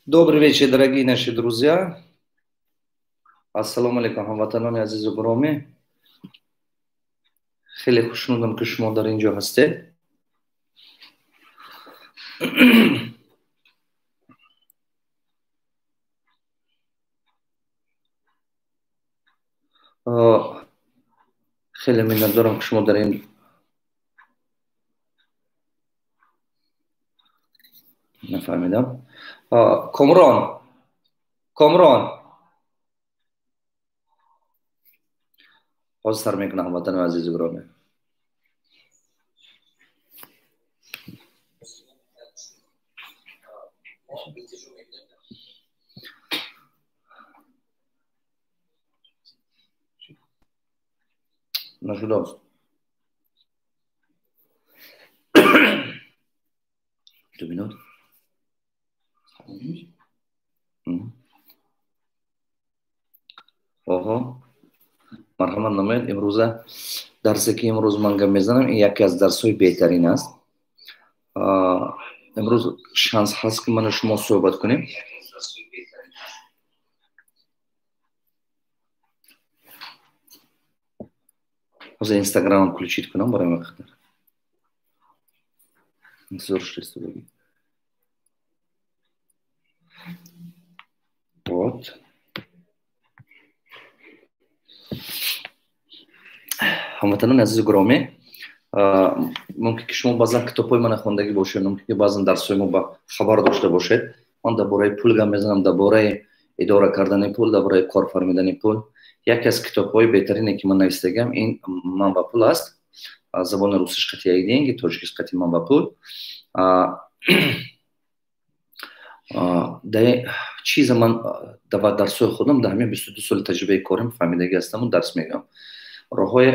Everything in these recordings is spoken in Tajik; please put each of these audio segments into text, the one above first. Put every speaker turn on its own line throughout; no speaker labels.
Добрый вечер, дорогие наши друзья. Ассалому алайкум, ҳамватанони азизу гиромӣ. Хеле хушнудам, ки шумо дар ин ҷо ҳастед. Хеле миннатдорам, ки шумо дар ин нафаҳмидам. Комрон, Комрон, ҳозир сар мекунам, ҳамватанони азизу гиромӣ. Нашудааст. 2 минут. Оҳо, марҳамат намоед. Имрӯза дарсе, ки имрӯз ман гап мезанам, ин яке аз дарсҳои беҳтарин аст. Имрӯз шанс ҳаст, ки ману шумо суҳбат кунем. Ҳозир Инстаграмам включить кунам, барои ма қадар интизор шудистудагӣ. Вот, ҳамватанони азизу гиромӣ, мумкин ки шумо баъзан китобҳои мана хондагӣ бошед, мумкин ки баъзан дарсҳои мо ба хабар дошта бошед. Ман дар бораи пул гап мезанам, дар бораи идора кардани пул, дар бораи кор фармидани пул. Яке аз китобҳои беҳтарине, ки ман навистагиам, ин «Ман ва пул» аст. Забони русиш қати «Я и деньги», тоҷикиш қати «Ман ва пул». Чиза ман дар дарсҳои худам дар ҳамин 22 соли таҷрибаи корим фаҳмидагӣ ҳастаму дарс мегӯям. Роҳҳои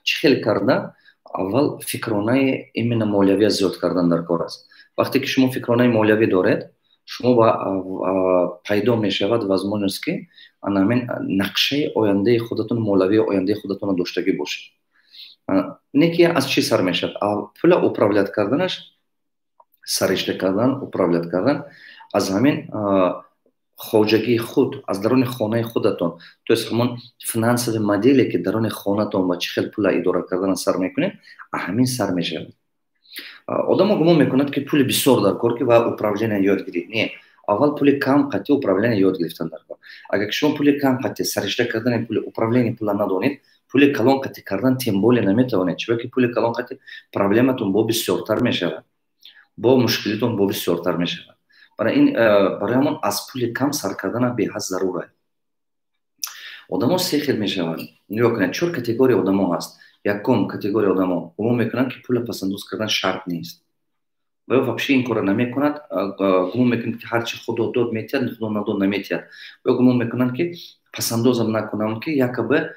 чӣ хел карда аввал фикронаи именно молиявия зиёд кардан дар кор аст. Вақте ки шумо фикронаи молиявӣ доред, шумо пайдо мешавад возможность, ки ана ҳамин нақшаи ояндаи худатон, молиявии ояндаи худатонро доштагӣ бошед. Не ки аз чӣ сар мешавад? Пула управлять карданаш, саришта кардан, управлять кардан аз ҳамин хоҷагии худ, аз даруни хонаи худатон, то есть ҳамон финансовый моделе, ки даруни хонатон ва чӣ хел пула идора кардана сар мекунед, ҳамин сар мешавад. Одамо гумон мекунад, ки пули бисёр дар кор, ки ва управление ёд гирид. Не, аввал пули кам қатъи управление ёд гирифтан дар кор. Агар ки шумо пули кам қатъи саришта кардани пули, управление пула надонед, пули калон қатъи кардан тем более наметавонед, чунки пули калон қатъи проблематон бо бисёртар мешавад, бо мушкилитон бо бисёртар мешавад. Барои ин, барои ҳамон аз пули кам сар кардана беҳад зарур аст. Одамо се хел мешаванд. Нигоҳ кунед, чор категория одамо ҳаст. Якум категория одамо гумон мекунанд, ки пула пасандоз кардан шарт нест ва ё вообще ин корро намекунад. Гумон мекунад, ки ҳарчи Худо дод, метиҳад, Худо надод, наметиҳад. Ё гумон мекунанд, ки пасандозам накунам, ки якобы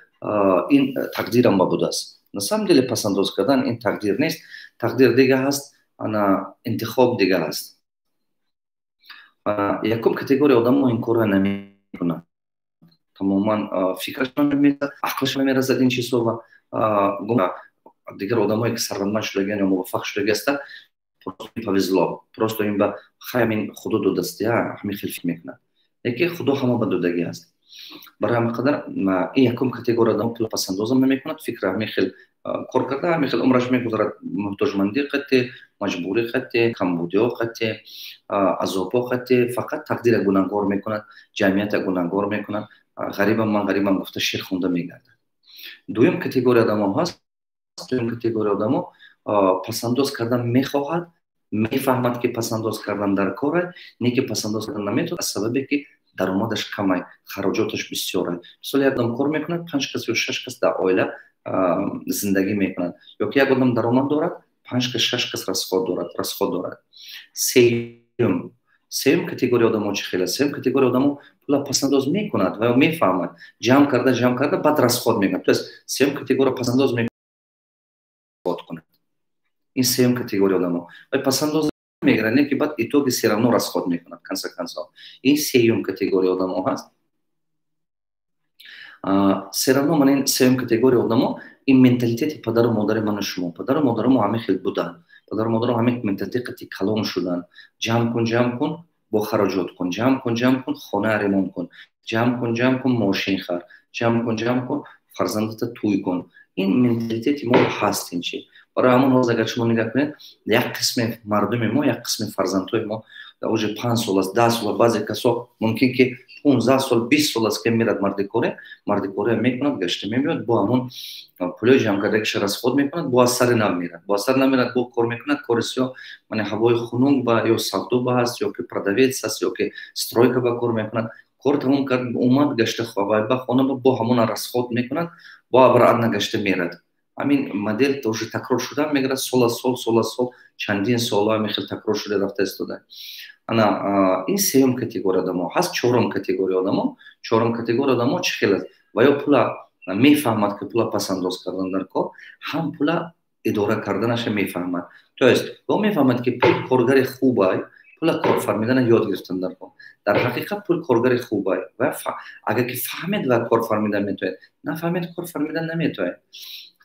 ин тақдирам ба будааст. На самом деле пасандоз кардан ин тақдир нест. Тақдир дига ҳаст, ана интихоб дига ҳаст. Якум категория одамо ин корро намекунад тамоман, фикраш намерасад, ақлаш намерасад ин чизҳо. Ва дигар одамое, ки сарватманд шудагиан ё муваффақ шудаги ҳастанд, просто повезло, просто ин ба хай ҳамин Худо додааст, я ҳамин хел фикр мекунад. Лекин Худо ҳама ба додагӣ аст. Барои ҳамин қадар ин якум категория одамо пул пасандозам намекунад, фикр ҳамин хел кор карда, ҳамин хел умраш мегузарад: муҳтоҷмандӣ қатӣ, маҷбурӣ қатӣ, камбудиҳо қатӣ, азобҳо қатӣ. Фақат тақдира гунаҳгор мекунад, ҷамъията гунаҳгор мекунад. Ғарибам ман, ғарибам гуфта, шер хонда мегардад. Дуюм категория одамо ҳаст. Дуюм категория одамо пасандоз кардан мехоҳад, мефаҳмад, ки пасандоз кардан дар коре, не ки пасандоз кардан наметавонад, аз сабабе ки даромадаш камай, хароҷоташ бисёре. Мисол, як одам кор мекунад, панҷ кас ё шаш кас дар оила зиндагӣ мекунад, ё ки як одам даромад дорад, панҷ кас, шаш кас расход дорад. Сеюм категория одамо чӣ хел аст? Сеюм категория одамо пула пасандоз мекунад ва ё мефаҳмад, ҷамъ карда, ҷамъ карда, баъд расход мекунад. То есть сеюм категория пасандоз кунад. Ин сеюм категория одамо ва пасандоз мегирад, не ки баъд итоги всё равно расход мекунад, конце концов. Ин сеюм категория одамо ҳаст. Всё равно ман ин сеюм категория одамо, ин менталитети падару модари ману шумо. Падару модари мо ҳамин хел буданд, падару модаро ҳамин менталитет қати калон шуданд: ҷамъ кун, ҷамъ кун. Бо хароҷот кун, ҷамъ кун, ҷамъ кун, хона ремонт кун, ҷамъ кун, ҷамъ кун, мошин хар, ҷамъ кун, ҷамъ кун, фарзандата тӯй кун. Ин менталитети мо ҳаст, ин чи. Барои ҳамон ҳозир, агар шумо нигоҳ кунед, як қисми мардуми мо, як қисми фарзандҳои мо уже 5 сол аст, 10 сол, баъзе касо мумкин ки 15 сол, 20 сол аст, ки мерад мардикоре, мардикоре мекунад, гашта мебиёд, бо ҳамон пулои ҷамъкардагиша расход мекунад, бо аз сари нав мерад, бо аз сари нав мерад, бо кор мекунад, кори сиёҳ, мана ҳавои хунук ба ё савдо ба ҳаст, ё ки продавец аст, ё ки стройка ба кор мекунад. Кор тамом кард, омад, гашта ба хона, бо ҳамона расход мекунад, бо обратно гашта мерад. Ҳамин модель уже такрор шуда мегирад сол аз сол, сол аз сол, чандин соло ҳамин хел такрор шуда рафта истода. Ана ин сеюм категория одамо ҳаст. Чорум категория одамо. Чорум категория одамо чӣ хел аст? Ва ё пула мефаҳмад, ки пула пасандоз кардан дар кор, ҳам пула идора карданаша мефаҳмад. То есть ва мефаҳмад, ки пул коргари хубай, пула корфармидана ёд гирифтан дар кор. Дар ҳақиқат пул коргари хубай ва агар ки фаҳмед, ва корфармидан метавонед, нафаҳмед, корфармидан наметавонед.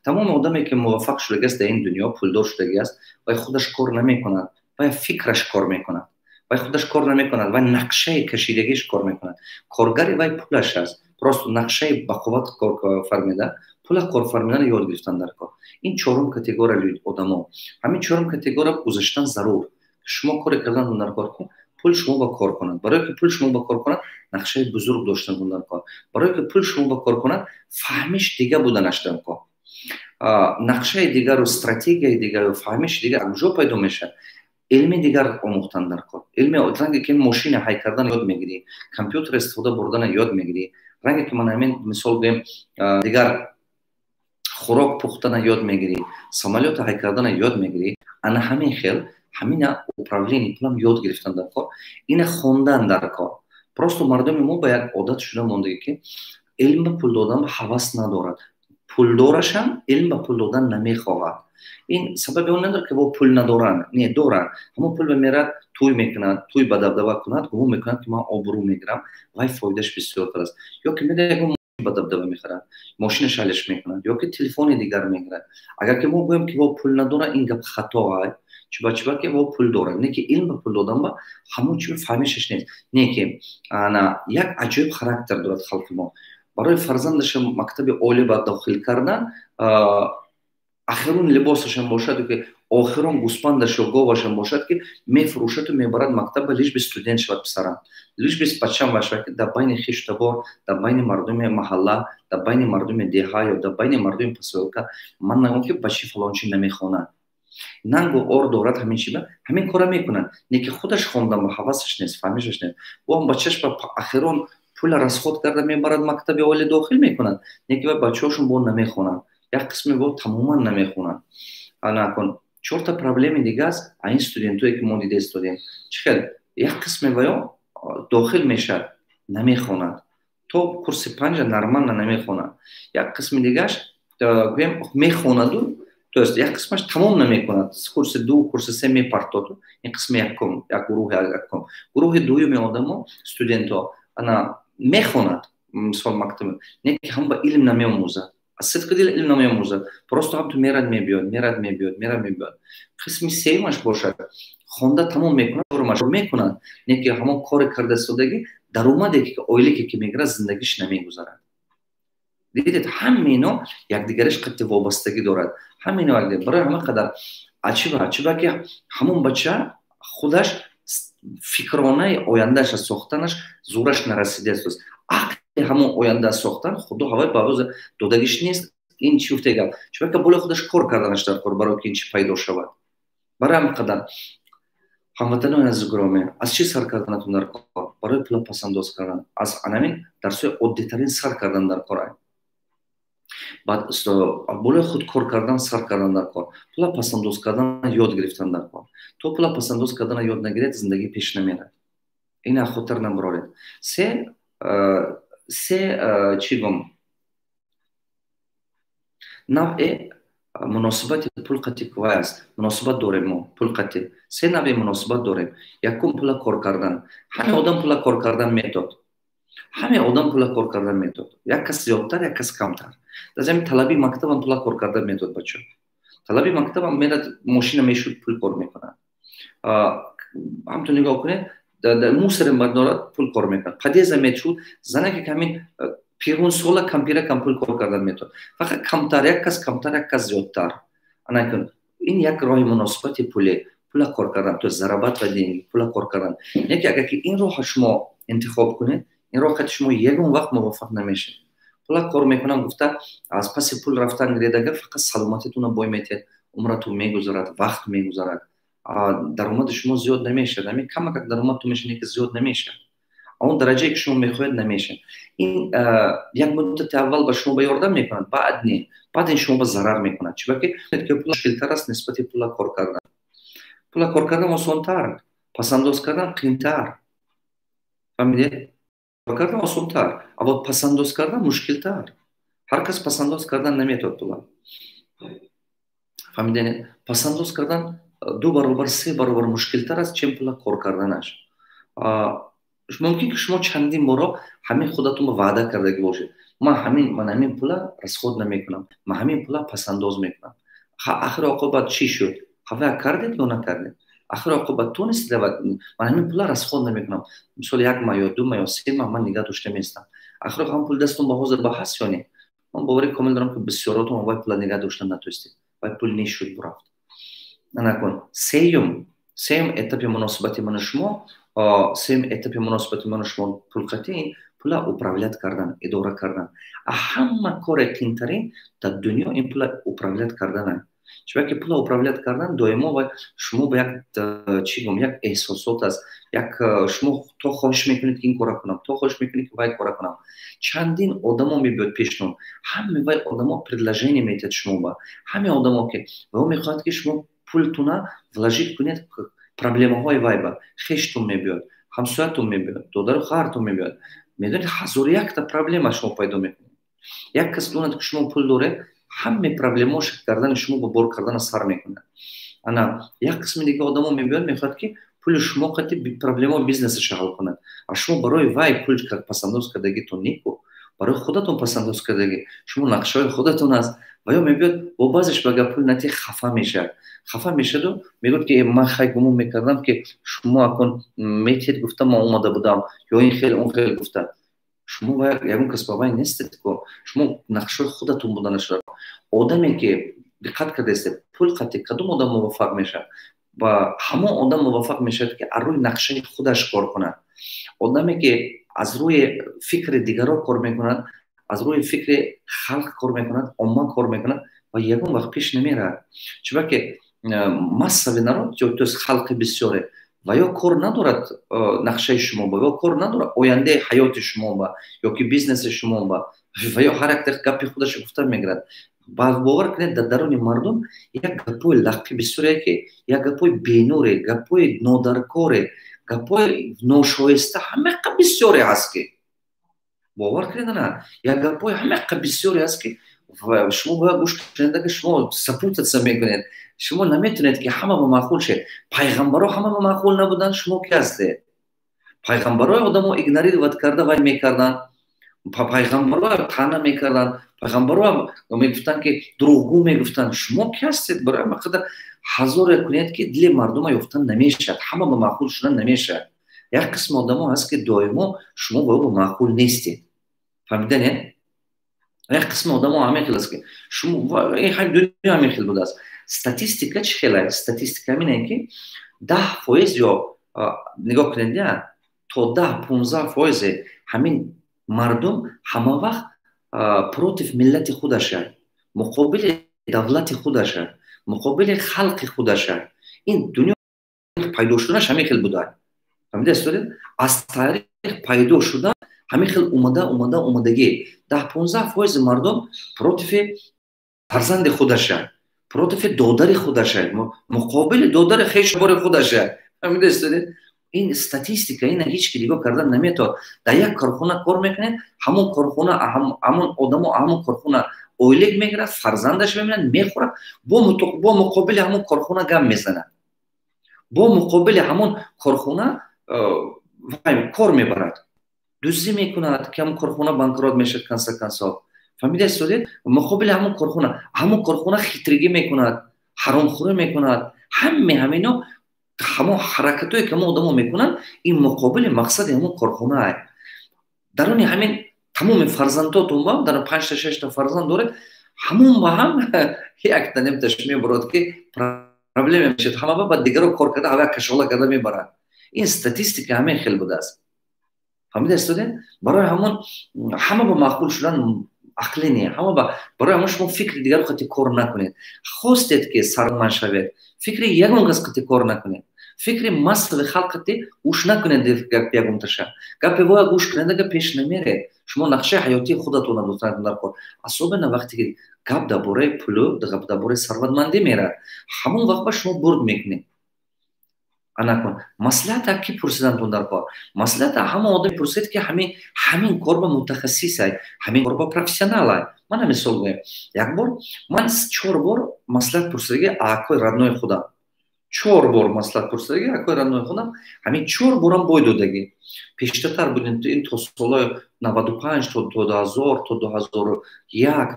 Тамоми одаме, ки муваффақ шудагиаст дар ин дунё, пулдор шудагиаст, вай худаш кор намекунад, вай фикраш кор мекунад. Вай худаш кор намекунад, вай нақшаи кашидагиш кор мекунад. Коргари вай пулаш аст. Просто нақшаи бақувват корфармида, пула корфармидана ёд гирифтан дар кор. Ин чорум категория одамо. Ҳамин чорум категория гузаштан зарур. Шумо коре кардан дар кор, ки пул шумо ба кор кунад. Барое ки пул шумо ба кор кунад, нақшаи бузург доштан дар кор. Барое ки пул шумо ба кор кунад, фаҳмиш дига буданаш дар кор. Нақшаи дигару стратегияи дигару фаҳмиши дигар куҷо пайдо мешавад? Илми дигар омӯхтан дар кор. Илми ранге ки мошина ҳай кардан ёд мегирӣ, компютер истифода бурдана ёд мегирӣ, ранге ки ман ҳамин мисол гӯем, дигар хӯрок пухтана ёд мегирӣ, самолёта ҳай кардана ёд мегирӣ, ана ҳамин хел ҳамина управление пулам ёд гирифтан дар кор, ина хондан дар кор. Просто мардуми мо ба як одат шуда мондагӣ, ки илм ба пул додан ба ҳавас надорад. Пулдорашам илм ба пул додан намехоҳад. Ин сабаби он надорад, ки во пул надоранд. Не, доранд. Ҳамон пул ба мерад, тӯй мекунад, тӯй ба дабдаба кунад, гумон мекунад, ки ман обрӯ мегирам, вай фоидааш бисёртар аст. Ё ки меда ягон ба дабдаба мехарад, мошина шалиш мекунад, ё ки телефони дигар мегирад. Агар ки мо гӯем, ки во пул надорад, ин гап хато ай. Чиба ки во пул дорад, не ки илм ба пул додан ба ҳамон чи фаҳмишаш нест. Не ки ана як аҷоиб характер дорад халқи мо. Барои фарзандаша мактаби олӣ ба дохил кардан, ахирун либосашам бошад, ки охирон гӯспандаш ё говашам бошад, ки мефурӯшаду мебарад мактаба, лишь бы студент шавад писарам, лишь бы бачам шавад, ки дар байни хештабор, дар байни мардуми маҳалла, дар байни мардуми деҳа ё дар байни мардуми посёлка ман нагӯм, ки бачи фалончи намехонад. Нангу ор дорад, ҳамин чиба ҳамин кора мекунад. Не ки худаш хондан ба ҳавасаш нест, фаҳмишаш нест. Бо ҳам бачаш ба ахирон пула расход карда мебарад, мактаби олӣ дохил мекунад. Не ки бачаҳошон бо намехонанд, як қисме бо тамоман намехонанд. Анакун чорта проблеми дига аст. Ин студентое, ки мо дида истодем, чӣ хел? Як қисме ваё дохил мешавад, намехонад, то курси панҷа нормально намехонад. Як қисми дигаш, гӯем, мехонаду, то есть як қисмаш тамом намекунад, курси ду, курси се мепартоду. Ин қисми якум, як гурӯҳи якум. Гурӯҳи дуюми одамо, студентҳо, ана мехонад, мисол, мактаб, не ки ҳам ба илм намеомӯзад, аз сидқи дил илм намеомӯзад, просто ҳам ту мерад, мебиёд, мерад, мебиёд, мерад, мебиёд. Қисми сеюмаш бошад, хонда тамом мекунад, мекунад, не ки ҳамон кори карда истодагӣ, даромаде ки ойлике ки мегирад, зиндагиш намегузарад. Дидед, ҳама ино якдигариш қатъи вобастагӣ дорад, ҳама ино. Барои ҳама қадар чиба ки ҳамон бача худаш фикронаи ояндаша сохтанаш зӯраш нарасидааст, ақли ҳамон оянда сохтан худо ҳавай ба додагиш нест. Ин чӣ гуфте гап? Чунки болои худаш кор карданаш дар кор, барои ки ин чи пайдо шавад. Барои ҳамин қадар, ҳамватанони азиз, гиромӣ, аз чӣ сар карданатон дар кор барои пула пасандоз кардан? Аз анамин дарсҳои оддитарин сар кардан дар кор. Баъд болои худ кор кардан сар кардан дар кор, пула пасандоз кардан ёд гирифтан дар кор. То пула пасандоз кардана ёд нагиред, зиндагӣ пеш намерад. Ина хотир набароред. Се чӣ гум навъе муносибати пул қатӣ вай аст, муносибат дорем мо пул қатӣ. Се навъи муносибат дорем. Якум, пула кор кардан. Ҳаме одам пула кор кардан метод, ҳаме одам пула кор кардан метод, як кас зиёдтар, як кас камтар. Дар замин талаби мактабам пула кор кардан метод. Бачо, талаби мактабам мерад, мошина мешуд, пул кор мекунад. Ҳамту нигоҳ кунед. Мусор мардорад, пул кор мекунад. Подъезда мешуд, занаке ки ҳамин пирунсола, кампира кам пул кор кардан метавонад. Фақат камтар як кас камтар, як кас зиёдтар. Ана ин як роҳи муносибати пуле, пула кор кардан, то есть зарабатывать деньги, пула кор кардан. Яке агар ки ин роҳа шумо интихоб кунед, ин роҳ қати шумо ягон вақт муваффақ намешавед. Пула кор мекунам гуфта, аз паси пул рафтан гиредага, фақат саломатитонро бой метиҳед, умратон мегузарад, вақт мегузарад, даромади шумо зиёд намешавад. Ҳамин камакак даромадтон мешавад, ки зиёд намешавад, он дараҷае ки шумо мехоҳед, намешавад. Ин як муддати аввал ба шумо ба ёрдам мекунад, баъд не, баъд ин шумо ба зарар мекунад. Чунки пул мушкилтар аст нисбати пула кор кардан. Пула кор кардан осонтар, пасандоз кардан қиинтар. Фаҳмидед? Кор кардан осонтар, а вот пасандоз кардан мушкилтар. Ҳар кас пасандоз кардан наметавонад пула. Фаҳмидед? Пасандоз кардан ду баробар, се баробар мушкилтар аст, чем пула кор карданаш. Мумкин ки шумо чандин боро ҳамин худатонро ваъда кардагӣ бошед: ман ҳамин, ман ҳамин пула расход намекунам, ман ҳамин пула пасандоз мекунам. Ахири оқибат чӣ шуд? Ҳавая кардед ё накардед? Ахири оқибат тонистед? Ман ҳамин пула расход намекунам, мисол, як маҳ ё 2 маҳ ё 3 маҳ ман нигаҳ дошта местам. Ахири ҳам пул дастон ба ҳозир ба ҳаст ё не? Ман бовари комил дорам, ки бисёротон вай пула нигаҳ доштан натонистед, вай пул нешуд, бурафт. Накун. Сеюм этапи муносибати ману шумо, сеюм этапи муносибати ману шумо пулқатӣ, пула управлять кардан, идора кардан. А ҳама кори қиинтарин дар дунё ин пула управлять карданае. Чунки пула управлять кардан доимо ва шумо ба як, чӣ гум, як эҳсосот аст, як шумо то хоҳиш мекунед, ки ин кора кунам, то хоҳиш мекунед, ки вай кора кунам. Чандин одамо мебиёд пештон, ҳаме вай одамо предложение метиҳад шумо ба, ҳаме одамо ки ва мехоҳад, ки шумо пултуна вложить кунед проблемаҳои вай ба. Хештон мебиёд, ҳамсоятон мебиёд, додару хоҳартон мебиёд. Медонед, ҳазору якта проблема шумо пайдо мекунед. Як кас донад, ки шумо пул доред, ҳаме проблемаош гардани шумо ба бор кардана сар мекунад. Ана як қисми дига одамо мебиёд, мехоҳад, ки пули шумо қати проблемаи бизнесаша ҳал кунад. А шумо барои вай пул пасандоз кардагитон неку, барои худатон пасандоз кардагӣ, шумо нақшаҳои худатон аст. Ва ё мебиёд, бо баъзеш ба гап пул натӣ, хафа мешавад. Хафа мешаду мегӯяд, ки ман хай гумон мекардам, ки шумо акун метиҳед гуфта ман омада будам, ё ин хел, он хел гуфта. Шумо ягон кас ба вай нестед ко, шумо нақшаҳои худатон буданашро. Одаме ки диққат кардаистед, пул қати кадом одам муваффақ мешавад? Ва ҳамон одам муваффақ мешавад, ки аз рӯи нақшаи худаш кор кунад. Одаме ки аз рӯи фикри дигарон кор мекунад, аз рӯи фикри халқ кор мекунад, омма кор мекунад ва ягон вақт пеш намерад. Чунки массовый народ, то есть халқи бисёре, ва ё кор надорад нақшаи шумо ба, ё кор надорад ояндаи ҳаёти шумо ба ё ки бизнеси шумо ба, ва ё ҳар як гапи худашо гуфта мегирад. Бовар кунед, дар даруни мардум як гапҳои лаққи бисёре, ки як гапҳои бенуре, гапҳои нодаркоре, гапҳои ношоиста ҳамақа бисёре ҳаст, ки бовар кунед, на, як гапҳои ҳамақа бисёре ҳаст, ки шумо бояд гӯш кунед, ки шумо запутаться мекунед. Шумо наметавонед, ки ҳама ба маъқул шед. Пайғамбаро ҳама ба маъқул набуданд, шумо ки ҳастед? Пайғамбарои одамо игнорировать карда вай мекарданд, пайғамбаро таъна мекарданд, пайғамбаро мегуфтанд, ки дурӯғгӯ мегуфтанд. Шумо ки ҳастед? Барои ҳама қадар ҳазоре кунед, ки дили мардума ёфтан намешавад, ҳама ба маъқул шудан намешавад. Як қисми одамо ҳаст, ки доимо шумо ба ӯ ба маъқул нестед. Фаҳмиданед? Як қисми одамо ҳамин хел аст, ки шумо ин дунё ҳамин хел будааст. Статистика чӣ хела? Статистика ҳамине, ки 10% ё, нигоҳ кунед, то 10-15 фоизи ҳамин мардум ҳама вақт против миллати худаша, муқобили давлати худаша, муқобили халқи худаша. Ин дунё пайдо шуданаш ҳамин хел буда. Фаҳмида истодед? Аз таърих пайдо шуда ҳамин хел омада, омада, омадагӣ. 10-15 фоизи мардум против фарзанди худаша, против додари худаша, муқобили додари хешбори худаша. Фаҳмида истодед? Ин статистика, ина ҳеҷ ки нигоҳ кардан наметавонад. Дар як корхона кор мекунед, ҳамон корхона, ҳамон одамо ҳамон корхона ойлик мегирад, фарзандаш мебинад, мехӯрад, бо муқобили ҳамон корхона гап мезанад, бо муқобили ҳамон корхона кор мебарад, дуздӣ мекунад, ки ҳамон корхона банкрот мешавад, конце концов. Фаҳмида истодед? Муқобили ҳамон корхона хитригӣ мекунад, ҳаромхӯрӣ мекунад. Ҳаме ҳамино. Ҳамон ҳаракатое, ки ҳамон одамо мекунанд, ин муқобили мақсади ҳамон корхонаа. Даруни ҳамин тамоми фарзандотон ба дар панҷта, шашта фарзанд доред, ҳамон ба ҳам якта немташ мебурад, ки проблема мешавад. Ҳама ба дигаро кор карда, ҳава кашола карда мебарад. Ин статистика ҳамин хел будааст, фаҳмида истодед? Барои ҳамон ҳама ба маъқул шудан ақлӣ не, ҳама ба. Барои ҳамон шумо фикри дигаро қати кор накунед. Хостед, ки сарманд шавед, фикри ягон кас қати кор накунед, фикри массовый халқ қати гӯш накунед. Гапи ягонташа, гапи воя гӯш кунед, ага пеш намеред. Шумо нақшаи ҳаётии худатона доред дар кор, особенно вақте ки гап дар бораи пулу, гап дар бораи сарватмандӣ мерад, ҳамон вақт ба шумо бурд мекунед. Анакун, маслиҳата ки пурсидантон дар кор? Маслиҳата ҳама одаме пурсед, ки ҳамин кор ба мутахассисай, ҳамин кор ба профессионалай. Мана мисол гӯем, як бор ман чор бор маслиҳат пурсидаги акои родной худам, чор бор маслиҳат пурсидаги акои родной худам, ҳамин чор борам бой додагӣ. Пештатар будем, ин то солҳои 95, то 2000, то 2001,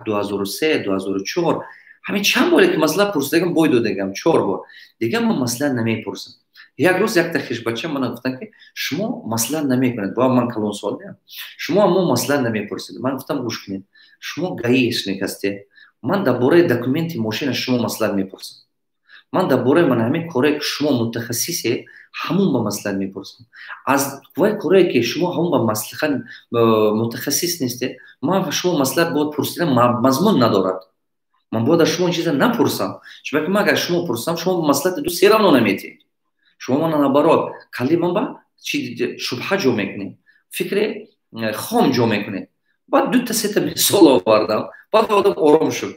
2003, 2004, ҳамин чанд боре ки маслиҳат пурсидагам, бой додагам чор бор. Дигар ман маслиҳат намепурсам. Як рӯз якта хишбача мана гуфтанд, ки шумо маслиҳат намекунед, ба ман калонсол, шумо мо маслиҳат намепурсед. Ман гуфтам: «Гӯш кунед, шумо гаишник ҳастед, ман дар бораи документи мошина шумо маслиҳат мепурсам? Ман дар бораи ман ҳамин корое, ки шумо мутахассисе, ҳамун ба маслиҳат мепурсам. Аз вай корое, ки шумо ҳамун ба маслиҳат мутахассис нестед, ман шумо маслиҳат бояд пурсидан мазмун надорад. Ман бояд аз шумо ин чиза напурсам, чунки ман агар шумо пурсам, шумо маслиҳати ду все равно наметиҳед. Шумо мана, наоборот, калли ман ба шубҳа ҷо мекунед, фикри хом ҷо мекунед». Баъд дута, сета мисол овардам, баъд одам ором шуд,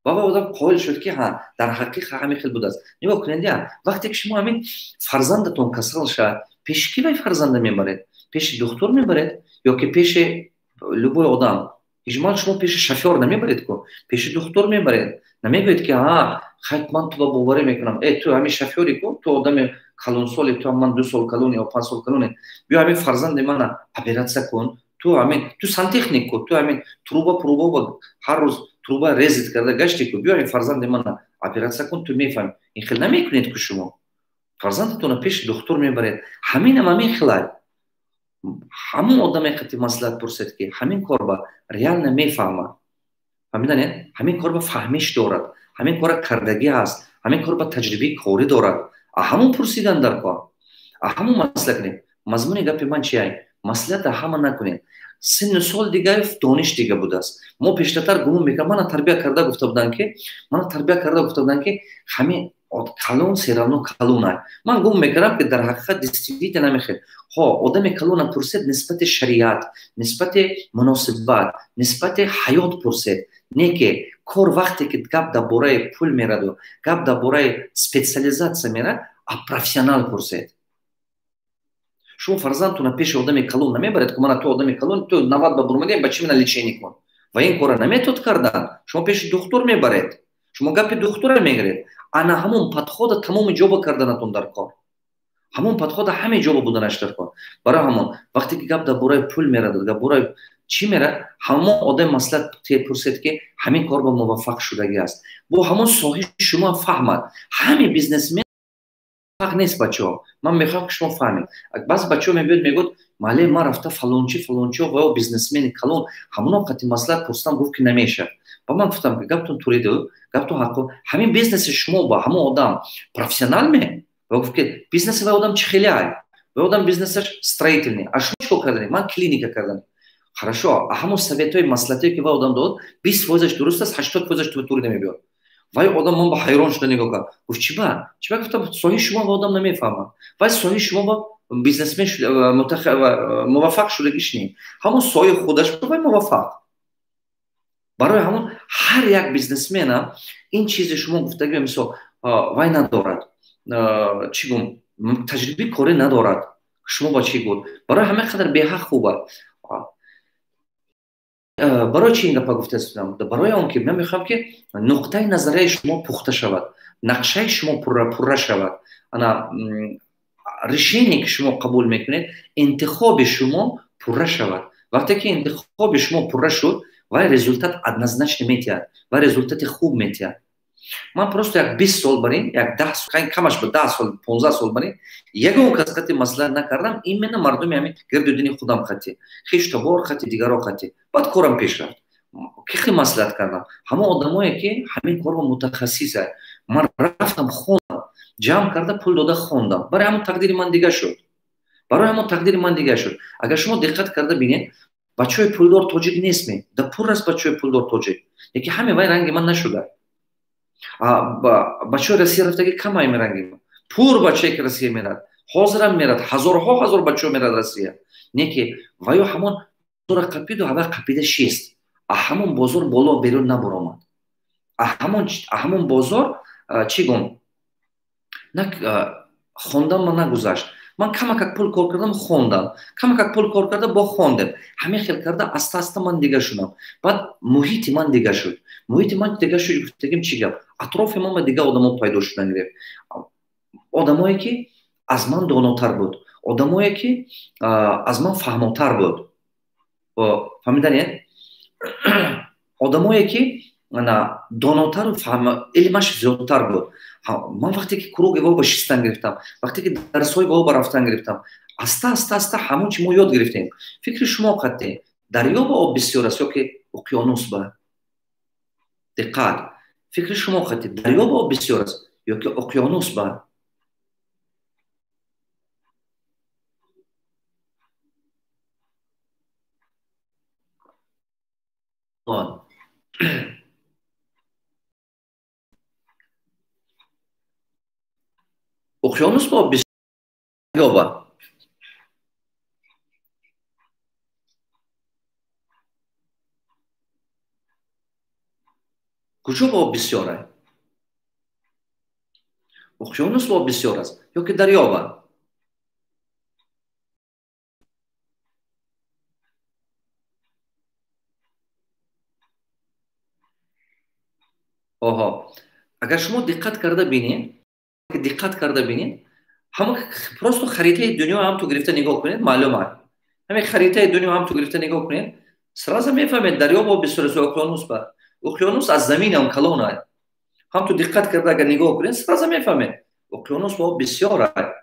баъд одам қоил шуд, ки ҳа, дар ҳақиқа ҳамин хел будааст. Нигоҳ кунед, я вақте ки шумо ҳамин фарзандатон касал шавад, пеши ки вай фарзанда мебаред? Пеши духтур мебаред ё ки пеши любой одам? Иҷмал шумо пеши шофёр намебаред ку, пеши духтур мебаред. Намегӯед, ки ҳа, хай, ман ту ба боварӣ мекунам, э, ту ҳамин шофёри ку, ту одами калонсоли, ту ман 2 сол калони ё 5 сол калони, биё, ҳамин фарзанди мана оператсия кун, ту ҳамин, ту сантехник ку, ту ҳамин труба пруба ҳар рӯз труба резать карда гашти ку, биё, ҳамин фарзанди мана оператсия кун, ту мефаҳми. Ин хел намекунед ку, шумо фарзандатонро пеши духтур мебаред. Ҳаминам ҳамин хелай, ҳамон одаме қати маслиҳат пурсед, ки ҳамин кор ба реально мефаҳмад, фаҳмиданед, ҳамин кор ба фаҳмиш дорад, ҳамин кора кардагӣ ҳаст, ҳамин кор ба таҷрибаи корӣ дорад. Ҳамон пурсидан дар кор, ҳамон маслиҳат кунед. Мазмуни гапи ман чия? Маслиҳата ҳама накунед. Синну сол дига, дониш дига будааст. Мо пештатар гумон мекардам, мана тарбия карда гуфта буданд ки, мана тарбия карда гуфта буданд, ки ҳамин калон всё равно калонай. Ман гумон мекардам, ки дар ҳақиқат действительно намехел. Ҳо, одами калона пурсед нисбати шариат, нисбати муносибат, нисбати ҳаёт пурсед, не ки кор. Вақте ки гап дар бораи пул мераду гап дар бораи специализация мерад, а профессионал пурсед. Шумо фарзандтона пеши одами калон намебаред, ки мана, ту одами калон, ту 90 ба бурмадем, ба чи мена лечение кун? Ва ин кора наметод кардан. Шумо пеши духтур мебаред, шумо гапи духтура мегиред. Ана ҳамон подход а тамоми ҷоба карданатон дар кор, ҳамон подход а ҳаме ҷоба буданаш дар кор. Барои ҳамон вақте ки гап дар бораи пул мерад, гап бораи чӣ мерад, ҳамон одам маслиҳат пурсед, ки ҳамин кор ба муваффақ шудагӣ аст, бо ҳамон соҳиби шумо фаҳмад. Ҳами бизнесмен фарқ нест, бачаҳо. Ман мехоҳам, ки шумо фаҳмед. Баъзе бачаҳо мебиёд, мегӯяд: «Маълим, ман рафта фалончи, фалончио ва ё бизнесмени калон, ҳамоно қати маслиҳат пурсидам, гуфт, ки намешавад». Ба ман гуфтам, ки гаптон туриду, гаптон ҳаққо. Ҳамин бизнеси шумо ба ҳамон одам профессионал ме? Ва гуфт, ки бизнеси вай одам чӣ хеле ай? Вай одам бизнесаш строительный. А шумо чикор кардани? Ман клиника кардани. Хорошо, а ҳамон совет ҳои, маслиҳатое, ки вай одам дод, 20 фоизаш дуруст аст, 80 фоизаш тури намебиёд. Вай одам ман ба ҳайрон шуда нигоҳ кард, гуфт: «Чӣ ба, чӣ ба?» Гуфтам: «Соҳаи шумо ва одам намефаҳмад. Вай соҳаи шумо ба бизнесмен муваффақ шудагиш не, ҳамон соҳаи худаш вай муваффақ». Барои ҳамон ҳар як бизнесмена ин чизи шумо гуфтаги, мисол, вай надорад, чӣ гум, таҷрибаи корӣ надорад. Шумо ба чӣ гуфт? Барои ҳамин қадар беҳақ хуб. Барои чи ин гапа гуфтастам? Барои он ки ман мехоҳам, ки нуқтаи назарияи шумо пухта шавад, нақшаи шумо пурра шавад, ана решение, ки шумо қабул мекунед, интихоби шумо пурра шавад. Вақте ки интихоби шумо пурра шуд, вай результат однозначно метиҳад, вай результати хуб метиҳад. Ман просто як 20 сол барин, як 10 сол, камаш ба 10 сол, 15 сол барин, ягон кас қати маслиҳат накардам, именно мардуми ҳамин гирду дини худам қати, хешу табор қати, дигаро қати. Баъд корам пеш рафт. Ки маслиҳат кардам? Ҳамон одамое ки ҳамин корро мутахассиса. Ман рафтам хондам, ҷамъ карда пул дода хондам. Барои ҳамон тақдири ман дига шуд. Барои ҳамон тақдири ман дига шуд. Агар шумо диққат карда бинед, бачаҳои пулдор тоҷик нестме? Да пур аст бачаҳои пулдор тоҷик. Яки ҳаме вай ранги ман нашуда. Бачаҳои Россия рафтаги кам ҳаме ранги ман. Пур бачае ки Россия мерад, ҳозирам мерад, ҳазорҳо ҳазор бачаҳо мерад Россия. Не ки ваё ҳамон бозора қапиду ҳава қапида шист. А ҳамон бозор боло берун набаромад. А ҳамон бозор чӣ гум? Хондан ман нагузашт. Ман камакак пул кор кардам, хондам. Камакак пул кор карда, бо хондем. Ҳамин хел карда, аста-аста ман дига шудам. Баъд муҳити ман дига шуд. Муҳити ман дига шуд, гуфтагим чӣ гап? Атрофи ман ба дига одамо пайдо шудан гирифт. Одамое ки аз ман донотар буд, одамое ки аз ман фаҳмотар буд. Фаҳмиданед? Одамое ки донотару илмаш зиёдтар буд. Ман вақте ки круги во ба шистан гирифтам, вақте ки дарсҳои во ба рафтан гирифтам, аста аста аста ҳамон чи мо ёд гирифтем. Фикри шумо қатъи дарё ба об бисёр аст ё ки уқёнус ба? Диққат, фикри шумо қатъи дарё ба об бисёр аст ё ки уқёнус ба? Уқёнус ба об бисёр ба? Куҷо ба об бисёр аст? Уқёнус ба об бисёр аст ё ки дарё ба? Оҳо, агар шумо диққат карда бинед, ҳама просто харитаи дунё ҳам ту гирифта нигоҳ кунед, маълум аст. Ҳамин харитаи дунё ҳам ту гирифта нигоҳ кунед, сразу мефаҳмед дарё ба об бисёр аст ё уқёнус ба. Уқёнус аз заминам калон аст. Ҳам ту диққат карда агар нигоҳ кунед, сразу мефаҳмед уқёнус ба об бисёр аст.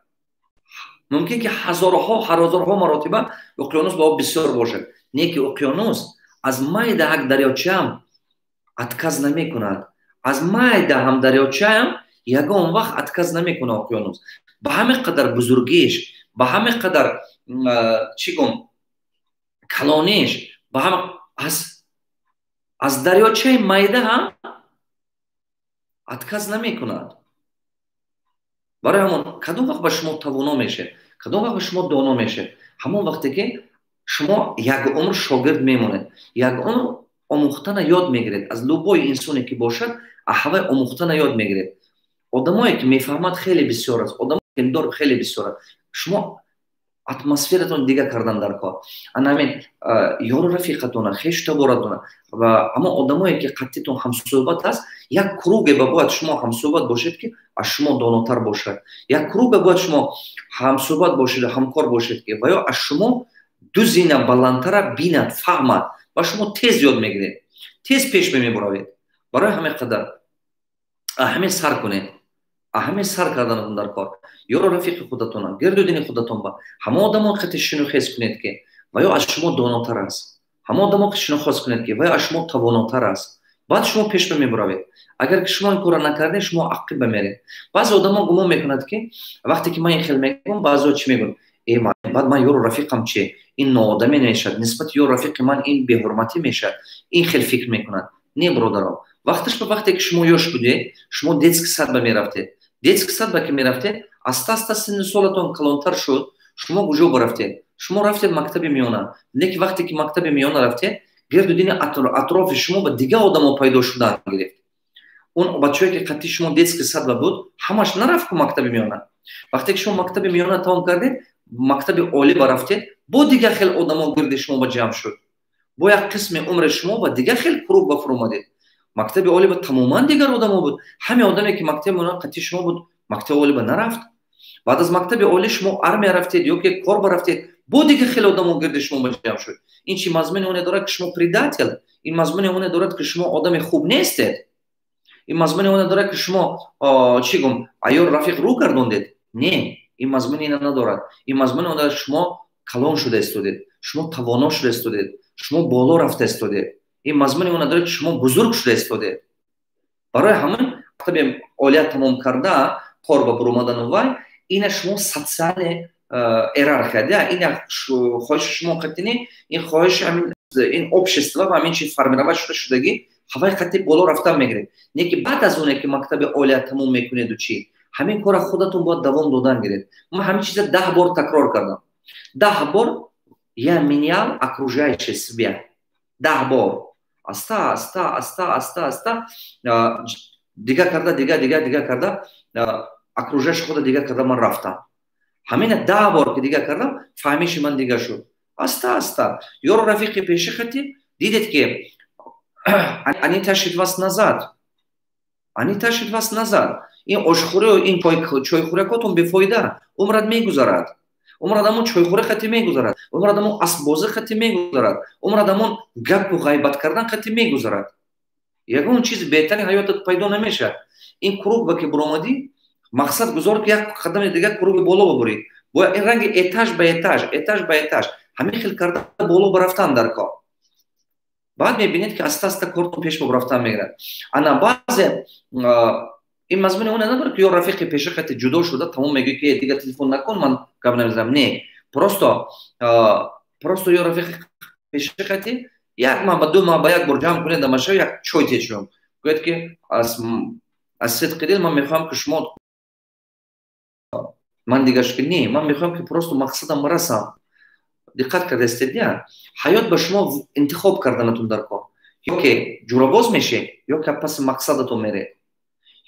Мумкин ки ҳазорҳо маротиба уқёнус ба об бисёр бошад. Не ки уқёнус аз майда ҳак дарёчаам отказ намекунад. Аз майда ҳам дарёчаам ягон вақт отказ намекунад уқёнус. Ба ҳамин қадар бузургиш, ба ҳамин қадар чӣ гум калониш, ба ҳама аз дарёчаи майда ҳам отказ намекунад. Барои ҳамон кадом вақт ба шумо тавоно мешавед, кадом вақт ба шумо доно мешавед? Ҳамон вақте ки шумо як умр шогирд мемонед, як умр омӯхтана ёд мегиред. Аз любой инсоне ки бошад, аҳавай омӯхтана ёд мегиред. Одамое ки мефаҳмад хеле бисёр аст, одамое ки дор хеле бисёр аст. Шумо атмосфератон дига кардан дар кор. Ана ҳамин ёру рафиқатона, хешу таборатона ва ҳамон одамое ки қаттитон ҳамсӯҳбат аст, як круге ба бояд шумо ҳамсӯҳбат бошед ки аз шумо донотар бошад. Як круге бояд шумо ҳамсӯҳбат бошед, ҳамкор бошед ки ва ё аз шумо ду зина баландтара бинад, фаҳмад ва шумо тез ёд мегиред, тез пеш мебаровед. Барои ҳамин қадар ҳамин сар кунед, ҳамин сар карданатон дар кор. Ёру рафиқи худатона, гирду дини худатон ба ҳама одамо қати шинухез кунед ки ва ё аз шумо донотар аст. Ҳама одамо шинохоз кунед ки ва ё аз шумо тавонотар аст. Баъд шумо пеш мебаровед. Агар ки шумо ин корро накардед, шумо ақиба меред. Баъзе одамо гумон мекунад ки вақте ки ман ин хел мегӯям, баъзеҳо чӣ мегӯянд? Баъд ман ёру рафиқам чи? Ин ноодамӣ мешавад, нисбати ёру рафиқи ман ин беҳурматӣ мешавад. Ин хел фикр мекунад. Не, бародаро, вақташ ба вақте ки шумо ёш будед, шумо детский сад ба мерафтед. Детский сад ба ки мерафтед, аста аста синни солатон калонтар шуд, шумо куҷо барафтед? Шумо рафтед мактаби миёна. Лекин вақте ки мактаби миёна рафтед, гирду дини атрофи шумо ба дигар одамо пайдо шудан гирифт. Он бачае ки қатъи шумо детский сад ба буд, ҳамаш нарафт ку мактаби миёна. Вақте ки шумо мактаби миёна тамом кардед, мактаби олӣ барафтед, бо дигар хел одамо гирди шумо ба ҷамъ шуд. Бо як қисми умри шумо ба дигар хел круг ба фуромадед. Мактаби олӣ ба тамоман дигар одамо буд. Ҳаме одаме ки мактаби миёна қатъи шумо буд, мактаби олӣ ба нарафт. Баъд аз мактаби олӣ шумо армия рафтед ё ки кор барафтед, бо дигар хел одамо гирди шумо ба ҷамъ шуд. Ин чи мазмуни оне дорад ки шумо предатель? Ин мазмуни оне дорад ки шумо одами хуб нестед? Ин мазмуни он надорад, ки шумо, чӣ гум, аёр рафиқ рӯ гардондед. Не, ин мазмуни ина надорад. Ин мазмуни он дорад, шумо калон шуда истодед, шумо тавоно шуда истодед, шумо боло рафта истодед. Ин мазмуни он надорад, ки шумо бузург шуда истодед. Барои ҳамин мактаби олия тамом карда, кор ба буромадану вай ина шумо социальный иерархия да, ина хоҳиши шумо қатъи, ин хоҳиши ҳамин ин общество ва ҳамин чиз формировать шуда шудагӣ, ҳавай қатъи боло рафтан мегиред. Не ки баъд аз оне ки мактаби олия тамом мекунеду, чӣ, ҳамин кора худатон бояд давом додан гиред. Ман ҳамин чиза 10 бор такрор кардам, 10 бор. Я менял окружающее себя 10 бор, аста аста, аста аста, аста дига карда, дига, дига, дига карда, окружающий худа дига карда ман рафтам. Ҳамина 10 бор ки дига кардам, фаҳмиши ман дига шуд. Аста аста ёру рафиқи пеши хати дидед, ки они тащит вас назад, они тащит вас назад. Ин ошхӯрию ин чойхӯракотон бефоида. Умрат мегузарад, умрат ҳамон чойхӯра хати мегузарад, умрат ҳамон асббозӣ хати мегузарад, умрат ҳамон гапу ғайбат кардан хати мегузарад. Ягон чизи беҳтари ҳаётат пайдо намешавад. Ин круг ба ки буромадӣ, мақсад гузор, ки як қадами дигар круги боло бубурӣ. Бояд ин ранги этаж ба этаж, этаж ба этаж, ҳамин хел карда боло барафтан дар кор. Баъд мебинед, ки аста аста кортон пеш рафтан мегирад. Ана баъзе ин мазмуни он надорад, ки ё рафиқи пеши хати ҷудо шуда тамом, мегӯӣ, ки дига телефон накун, ман гап намезанам. Не, просто ё рафиқи пеши хати як маҳ ба 2 маҳ ба як бор ҷамъ кунед, дамаша як чой течум, гӯяд, ки аз сидқи дил ман мехоҳам, ки шумо ман дигар ки не, ман мехоҳам, ки просто мақсадам расам. Диққат кардаистед, я ҳаёт ба шумо интихоб карданатон дар кор: ё ки ҷурабоз мешед, ё ки аз паси мақсадатон меред,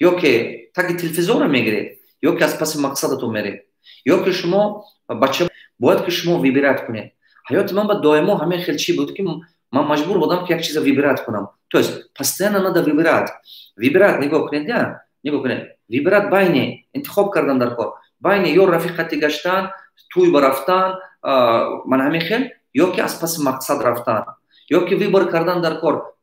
ё ки таги телевизорро мегиред, ё ки аз паси мақсадатон меред, ё ки шумо бача бояд, ки шумо выбирать кунед. Ҳаёти ман ба доимо ҳамин хел чӣ буд, ки ман маҷбур будам, ки як чиза выбирать кунам. То есть постоянно надо выбирать, выбирать. Нигоҳ кунед, я нигоҳ кунед, выбирать байни интихоб кардан дар кор, байни ё рафиқати гаштан, тӯй ба рафтан, ман ҳамин хел, ё ки аз паси мақсад рафтан, ё ки выбор кардан дар кор,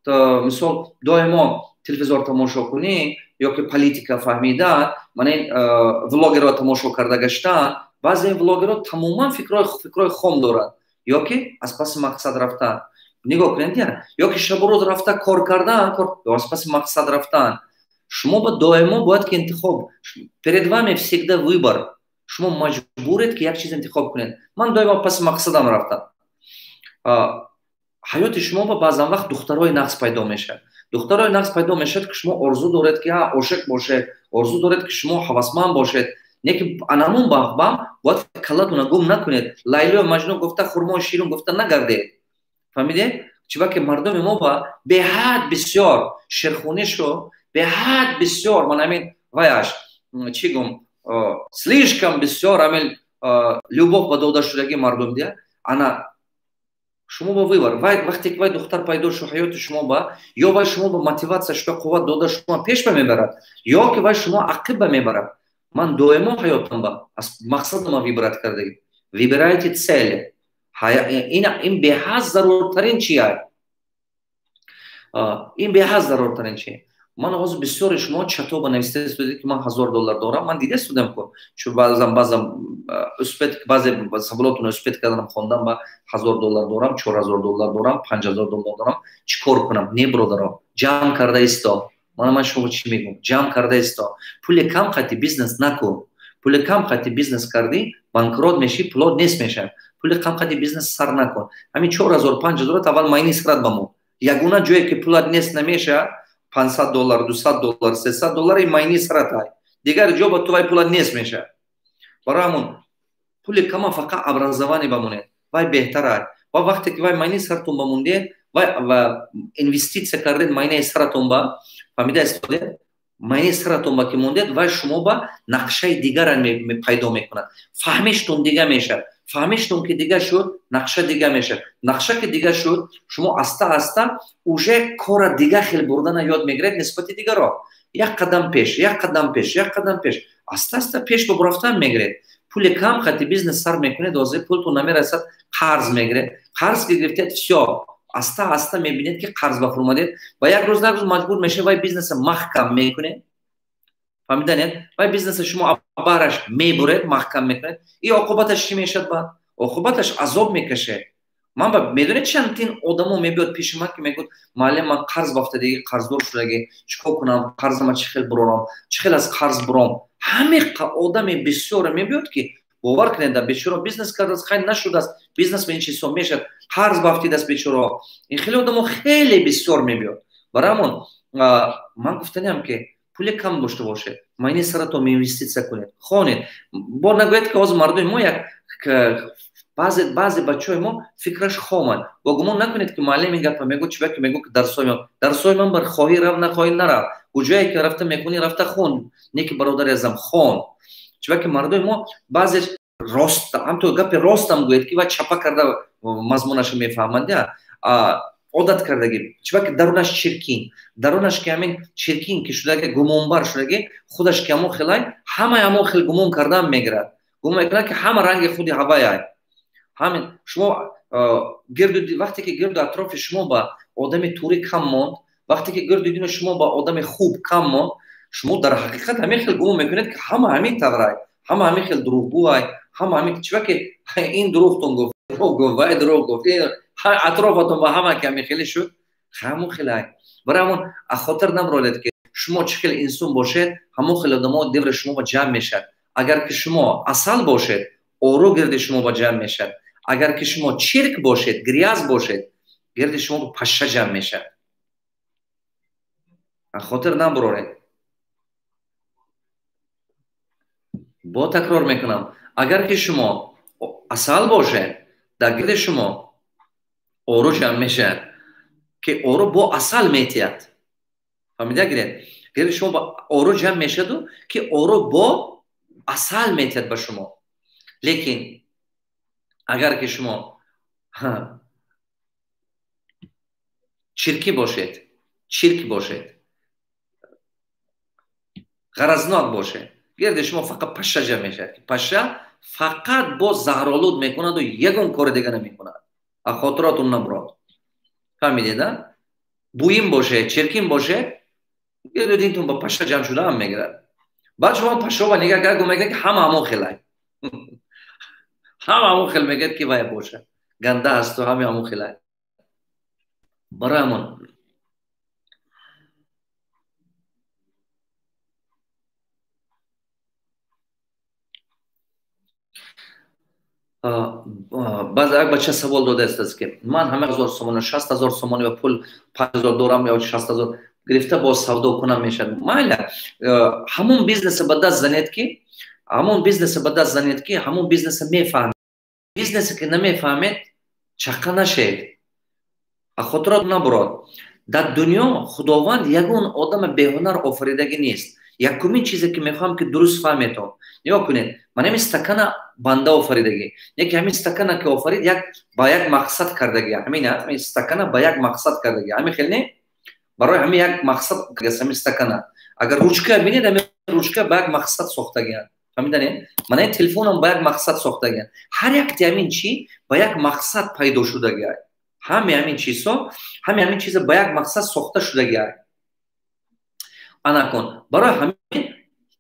мисол, доимо телевизор тамошо кунӣ, ё ки политика фаҳмидан, мана ин влогерро тамошо карда гаштан. Баъзе ин влогерро тамоман фикрҳои хом доранд. Ё ки аз паси мақсад рафтан, нигоҳ кунед, я ё ки шабу рӯз рафта кор кардан, аз паси мақсад рафтан. Шумо ба доимо бояд ки интихоб, перед вами всегда выбор. Шумо маҷбуред, ки як чиз интихоб кунед. Ман доимо паси мақсадам рафтам. Ҳаёти шумо ба баъзан вақт духтарои нағз пайдо мешавад. Духтарои нағз пайдо мешавад, ки шумо орзу доред, ки ошиқ бошед, орзу доред, ки шумо ҳавасманд бошед. Не ки анамун бам бояд каллатона гум накунед, Лайлию Маҷнун гуфта, хурмои ширин гуфта нагардед. Фаҳмидед? Чиба ки мардуми мо ба беҳад бисёр шерхунишу, беҳад бисёр, ман ҳамин ваяш, чӣ гум, слишком бисёр ҳамин любовь ба дода шудагии мардум дия. Ана шумо ба выбор: вай вақте ки вай духтар пайдо шуд ҳаёти шумо ба, ё вай шумо ба мотиватсия шуда, қувват дода, шумо пеш ба мебарад, ё ки вай шумо ақиб ба мебарад. Ман доимо ҳаётам ба аз мақсадама выбрать кардагӣ. Выбирайте цели. Ин беҳад заруртарин чия, ин беҳад заруртарин чи. Ман ҳозир бисёри шумо чатоба нависта истодед, ки ман 1000 доллар дорам. Ман дида истодам ку, чун баъзан успеть, баъзе саволотонро успеть карданам, хондам. Ба 1000 доллар дорам, 4000 доллар дорам, 5000 доллар дорам, чӣ кор кунам? Не, бародаро, ҷамъ карда исто. Ман шумо чӣ мегӯм? Ҷамъ карда исто. Пули кам қати бизнес накун. Пули кам қати бизнес кардӣ, банкрот мешӣ, пулот нест мешавад. Пули кам қати бизнес сар накун. Ҳамин 4000, 5000 аввал майни сарат бамон. Ягона ҷое ки пулат нест намешавад, 500 доллар, 200 доллар, 300 доллар ин майни саратай. Дигар ҷо ба ту вай пулат нест мешавад. Барои ҳамон пули кама фақат образование бамонед, вай беҳтарай. Ва вақте ки вай майни саратон бамондед, вай инвеститсия кардед майнаи саратон ба, фаҳмида истодед? Майнаи саратон ба ки мондед, вай шумо ба нақшаи дигара пайдо мекунад. Фаҳмиштон дига мешавад. Фаҳмиштон ки дига шуд, нақша дига мешавад. Нақша ки дига шуд, шумо аста аста уже кора дига хел бурдана ёд мегиред нисбати дигаро. Як қадам пеш, як қадам пеш, як қадам пеш, аста аста пеш ба бурафтан мегиред. Пули кам қати бизнес сар мекунед, ҳозир пултон намерасад, қарз мегиред. Қарз ки гирифтед, всё. Аста аста мебинед, ки қарз ба фурӯмадед ва як рӯз на рӯз маҷбур мешавед, вай бизнеса маҳкам мекунед. Фаҳмиданед? Вай бизнеса шумо баҳраш мебуред, маҳкам мекунед. И оқибаташ чӣ мешавад баъд? Оқибаташ азоб мекашед. Ман ба медонед, чандтин одамо мебиёд пеши ман, ки мегӯяд: «Муаллим, ман қарз бафтадагӣ, қарздор шудагӣ, чӣ кор кунам, қарзама чӣ хел бурорам, чӣ хел аз қарз буром?» Ҳамин одами бисёре мебиёд, ки бовар кунед, бечора бизнес кардааст, хайр, нашудааст, бизнес ин чизҳо мешавад, қарз бафтидааст бечора. Ин хеле одамо хеле бисёр мебиёд. Барои ҳамон ман гуфтаниам, ки пули кам дошта бошед, майни саратон инвеститсия кунед, хонед. Бо нагӯед, ки ҳозир мардуми мо як баъзе бачаҳои мо фикраш хоманд. Бо гумон накунед, ки муаллим ин гапа мегӯ, чиба ки мегӯ, ки дарсои ман, дарсои ман бар хоҳӣ рав, нахоҳӣ нарав, куҷое ки рафта мехонӣ, рафта хон. Не ки, бародари азам, хон. Чиба ки мардуми мо баъзе рост, ҳамто гапи ростам гӯед, ки ва чапа карда мазмунаша мефаҳманд, одат кардагӣ. Чиба ки дарунаш чиркин, дарунаш ки ҳамин чиркин ки шудаги, гумонбар шудаги, худаш ки ҳамон хелай, ҳамаи ҳамон хел гумон кардан мегирад, гумон мекунад, ки ҳама ранги худи ҳаваяй. Ҳамин шумо гирду, вақте ки гирду атрофи шумо ба одами тури кам монд, вақте ки гирду дини шумо ба одами хуб кам монд, шумо дар ҳақиқат ҳамин хел гумон мекунед, ки ҳама ҳамин таврай, ҳама ҳамин хел дурӯғгӯай, ҳама ҳамин. Чиба ки ин дурӯғтон гуфт, дурӯғ гуфт, вай дурӯғ гуфт, атрофатон ба ҳама ки ҳамин хеле шуд, ҳамон хелай. Барои ҳамон хотир набаролед, ки шумо чӣ хел инсон бошед, ҳамон хел одамо деври шумо ба ҷамъ мешавад. Агар ки шумо асал бошед, ору гирди шумо ба ҷамъ мешавад. Агар ки шумо чирк бошед, грязь бошед, гирди шумо ба пашша ҷамъ мешавад. Хотир набароред. Бо такрор мекунам: агар ки шумо асал бошед, дар гирди шумо ору ҷамъ мешавад, ки ору бо асал метиҳад. Фаҳмида гиред? Гирди шумо ба ору ҷамъ мешаваду, ки ору бо асал метиҳад ба шумо. Лекин агар ки шумо чиркӣ бошед, чирк бошед, ғаразнок бошед, гирди шумо фақат пашша ҷамъ мешавад, ки пашша фақат бо заҳролуд мекунаду ягон кори дига намекунад. Хотиротун набурод. Фаҳмидед, а? Буин бошед, чиркин бошед, гирду динтон ба пашша ҷамъ шуда ҳам мегирад. Баъд шумо пашшоба нигаҳ кард, гум мекунад, ки ҳама ҳамон хелай, ҳама ҳамон хел мегӯяд, ки вай боша ганда ҳасту, ҳаме ҳамон хелай. Барои ҳамон баъзе як бача савол додааст, ки ман ҳама ҳазор сомона, 60 000 сомона ё пул 5000 дорам ё 60 000 гирифта боз савдо кунам, мешавад? Майла, ҳамон бизнеса ба даст занед, ки ҳамон бизнеса ба даст занед, ки ҳамон бизнеса мефаҳмед. Бизнесе ки намефаҳмед, чаққа нашед. Хотирот набурод, дар дунё Худованд ягон одами беҳунар офаридагӣ нест. Якумин чизе ки мехоҳам, ки дуруст фаҳметон, нигоҳ кунед: ман ҳамин стакана банда офаридагӣ. Яке ҳамин стакана ки офарид, як ба як мақсад кардагӣ. Ҳамин стакана ба як мақсад кардагӣ, ҳамин хел не? Барои ҳамин як мақсад ҳамин стакана. Агар ручка бинед, ҳамин ручка ба як мақсад сохтагианд. Фаҳмиданед? Мана ин телефонам ба як мақсад сохтагианд. Ҳар якти ҳамин чӣ ба як мақсад пайдо шудагиай. Ҳаме ҳамин чизҳо, ҳаме ҳамин чиза ба як мақсад сохта шудагиай. Анакун, барои ҳамин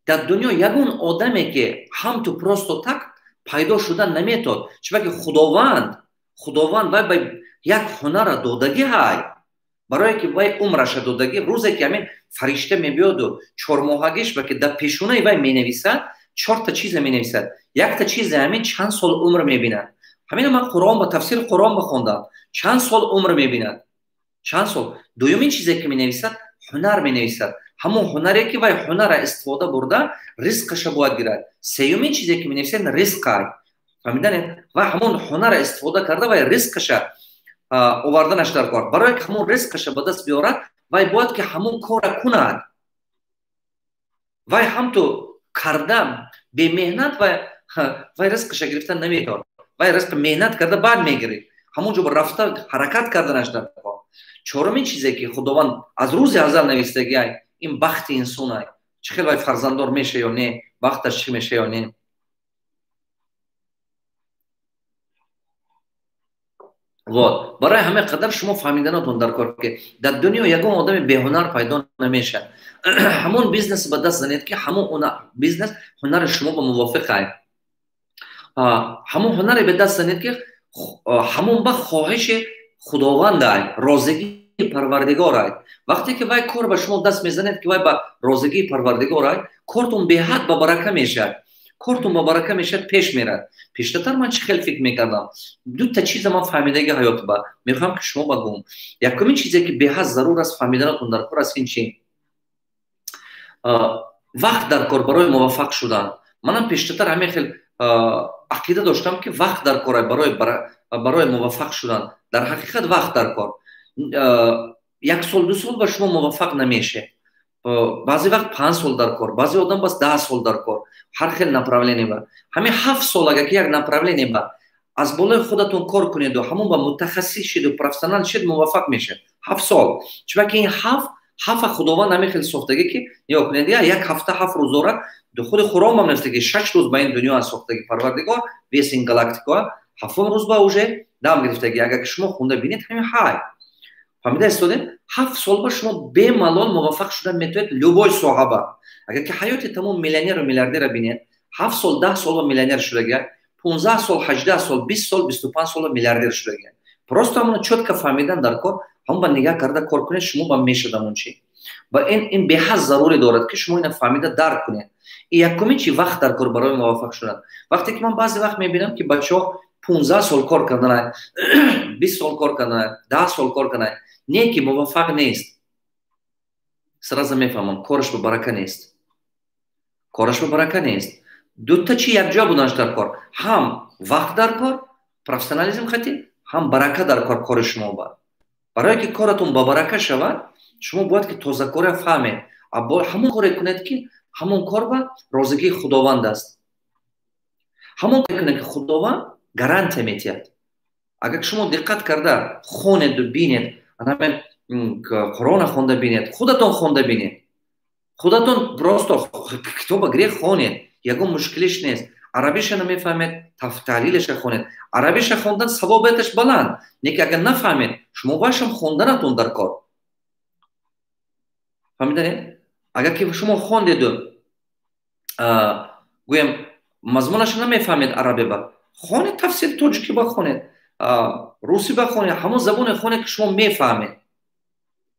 дар дунё ягон одаме ки ҳамту просто так пайдо шуда наметод. Чунки Худованд вай ба як ҳунара додагӣ ҳай, барое ки вай умраша додагӣ. Рӯзе ки ҳамин фаришта мебиёду чормоҳагиш ба ки дар пешонаи вай менависад, чорта чиза менависад. Якта чизе ҳамин чанд сол умр мебинад. Ҳамина ман Қуръон ба тафсири Қуръон бихондам. Чанд сол умр мебинад, чанд сол. Дуюмин чизе ки менависад, ҳунар менависад, ҳамон ҳунаре ки вай ҳунара истифода бурда ризқаша бояд гирад. Сеюмин чизе ки менависад, ризқай. Фаҳмиданед? Вай ҳамон ҳунара истифода карда, вай ризқаша оварданаш дар кор. Барое ки ҳамон ризқаша ба даст биёрад, вай бояд ки ҳамон кора кунад. Вай ҳамту карда бемеҳнат вай ризқаша гирифта наметавонад. Вай ризқ меҳнат карда баъд мегиред, ҳамон ҷо рафта ҳаракат карданаш дар кор. Чорумин чизе ки Худованд аз рӯзи азал навистагиай, ин бахти инсонай, чӣ хел вай фарзанддор меша ё не, бахташ чӣ меша ё не. Вот, барои ҳама қадар шумо фаҳмиданатон дар кор, ки дар дунё ягон одами беҳунар пайдо намешавад. Ҳамон бизнес ба даст занед, ки ҳамон бизнес ҳунари шумо ба мувофиқ ай. Ҳамон ҳунаре ба даст занед, ки ҳамон ба хоҳиши Худованд ай, розигии Парвардигор ай. Вақте ки вай кор ба шумо даст мезанед, ки вай ба розигии Парвардигор ай, кортон беҳад ба барака мешавад, кортон ба барака мешавад, пеш мерад. Пештартар ман чӣ хел фикр мекардам? Дута чиза ман фаҳмидаги ҳаёт ба мехоҳам, ки шумо ба гум. Якумин чизе, ки беҳад зарур аст, фаҳмиданатон дар кор аст, ин чи? Вақт дар кор барои муваффақ шудан. Манам пештартар ҳамин хел ақида доштам, ки вақт дар кор барои муваффақ шудан. Дар ҳақиқат вақт дар кор. Як сол, 2 сол ба шумо муваффақ намешед. Баъзе вақт 5 сол дар кор, баъзе одам бас 10 сол дар кор, ҳар хел направление ба. Ҳамин 7 сол агар ки як направление ба аз болои худатон кор кунеду ҳамон ба мутахассис шиду профессионал шид, муваффақ мешед 7 сол. Чунки ин ҳафт ҳафта Худованд ҳамин хел сохтагӣ, ки нигоҳ кунед, як ҳафта 7 рӯз дорад. Худи Қуръон навиштагӣ, 6 рӯз ба ин дунё аз сохтагӣ Парвардигор, весь ин галактика, ҳафтум рӯз ба уже дам гирифтагӣ. Агар ки шумо хунда бинед, ҳамин ҳай фаҳмида истодем. 7 сол ба шумо бемалол муваффақ шуда метавонед любой соҳаба. Агар ки ҳаёти тамом миллионеру миллиардера бинед, 7 сол, 10 сол ба миллионер шудага, 15 сол, 18 сол, 20 сол, 25 сол миллиардер шудага. Просто ҳамоно чётко фаҳмидан дар кор, ҳамон ба нигаҳ карда кор кунед, шумо ба мешад ҳамон чи. Ва ин беҳад зарурӣ дорад, ки шумо ина фаҳмида дарк кунед. И якумин чи? Вақт дар кор барои муваффақ шудан. Вақте ки ман баъзе вақт мебинам, ки бачаҳо 15 сол кор карданай, 20 сол кор карданай, 10 сол кор карданай, не ки муваффақ нест, сразу мефаҳмам, кораш ба барака нест, кораш ба барака нест. Дута чи якҷоя буданаш дар кор: ҳам вақт дар кор, профессионализм хати, ҳам барака дар кор кори шумо ба. Барое ки коратон ба барака шавад, шумо бояд ки тозакория фаҳмед, ҳамон коре кунед, ки ҳамон кор ба розигии Худованд аст, ҳамон коре кунед, ки Худованд гарантия метиҳад. Агар шумо диққат карда хонеду бинед, анамин Қуръона хонда бинед, худатон хонда бинед, худатон просто китоба гире хонед, ягон мушкилиш нест. Арабиша намефаҳмед, таҳлилаша хонед. Арабиша хондан савобияташ баланд, не ки агар нафаҳмед, шумо вашам хонданатон дар кор. Фаҳмиданед? Агар ки шумо хондеду, гӯем, мазмунаша намефаҳмед, арабиба хонед, тафсири тоҷикӣ ба хонед, русӣ ба хонед, ҳамон забоне хонед, ки шумо мефаҳмед.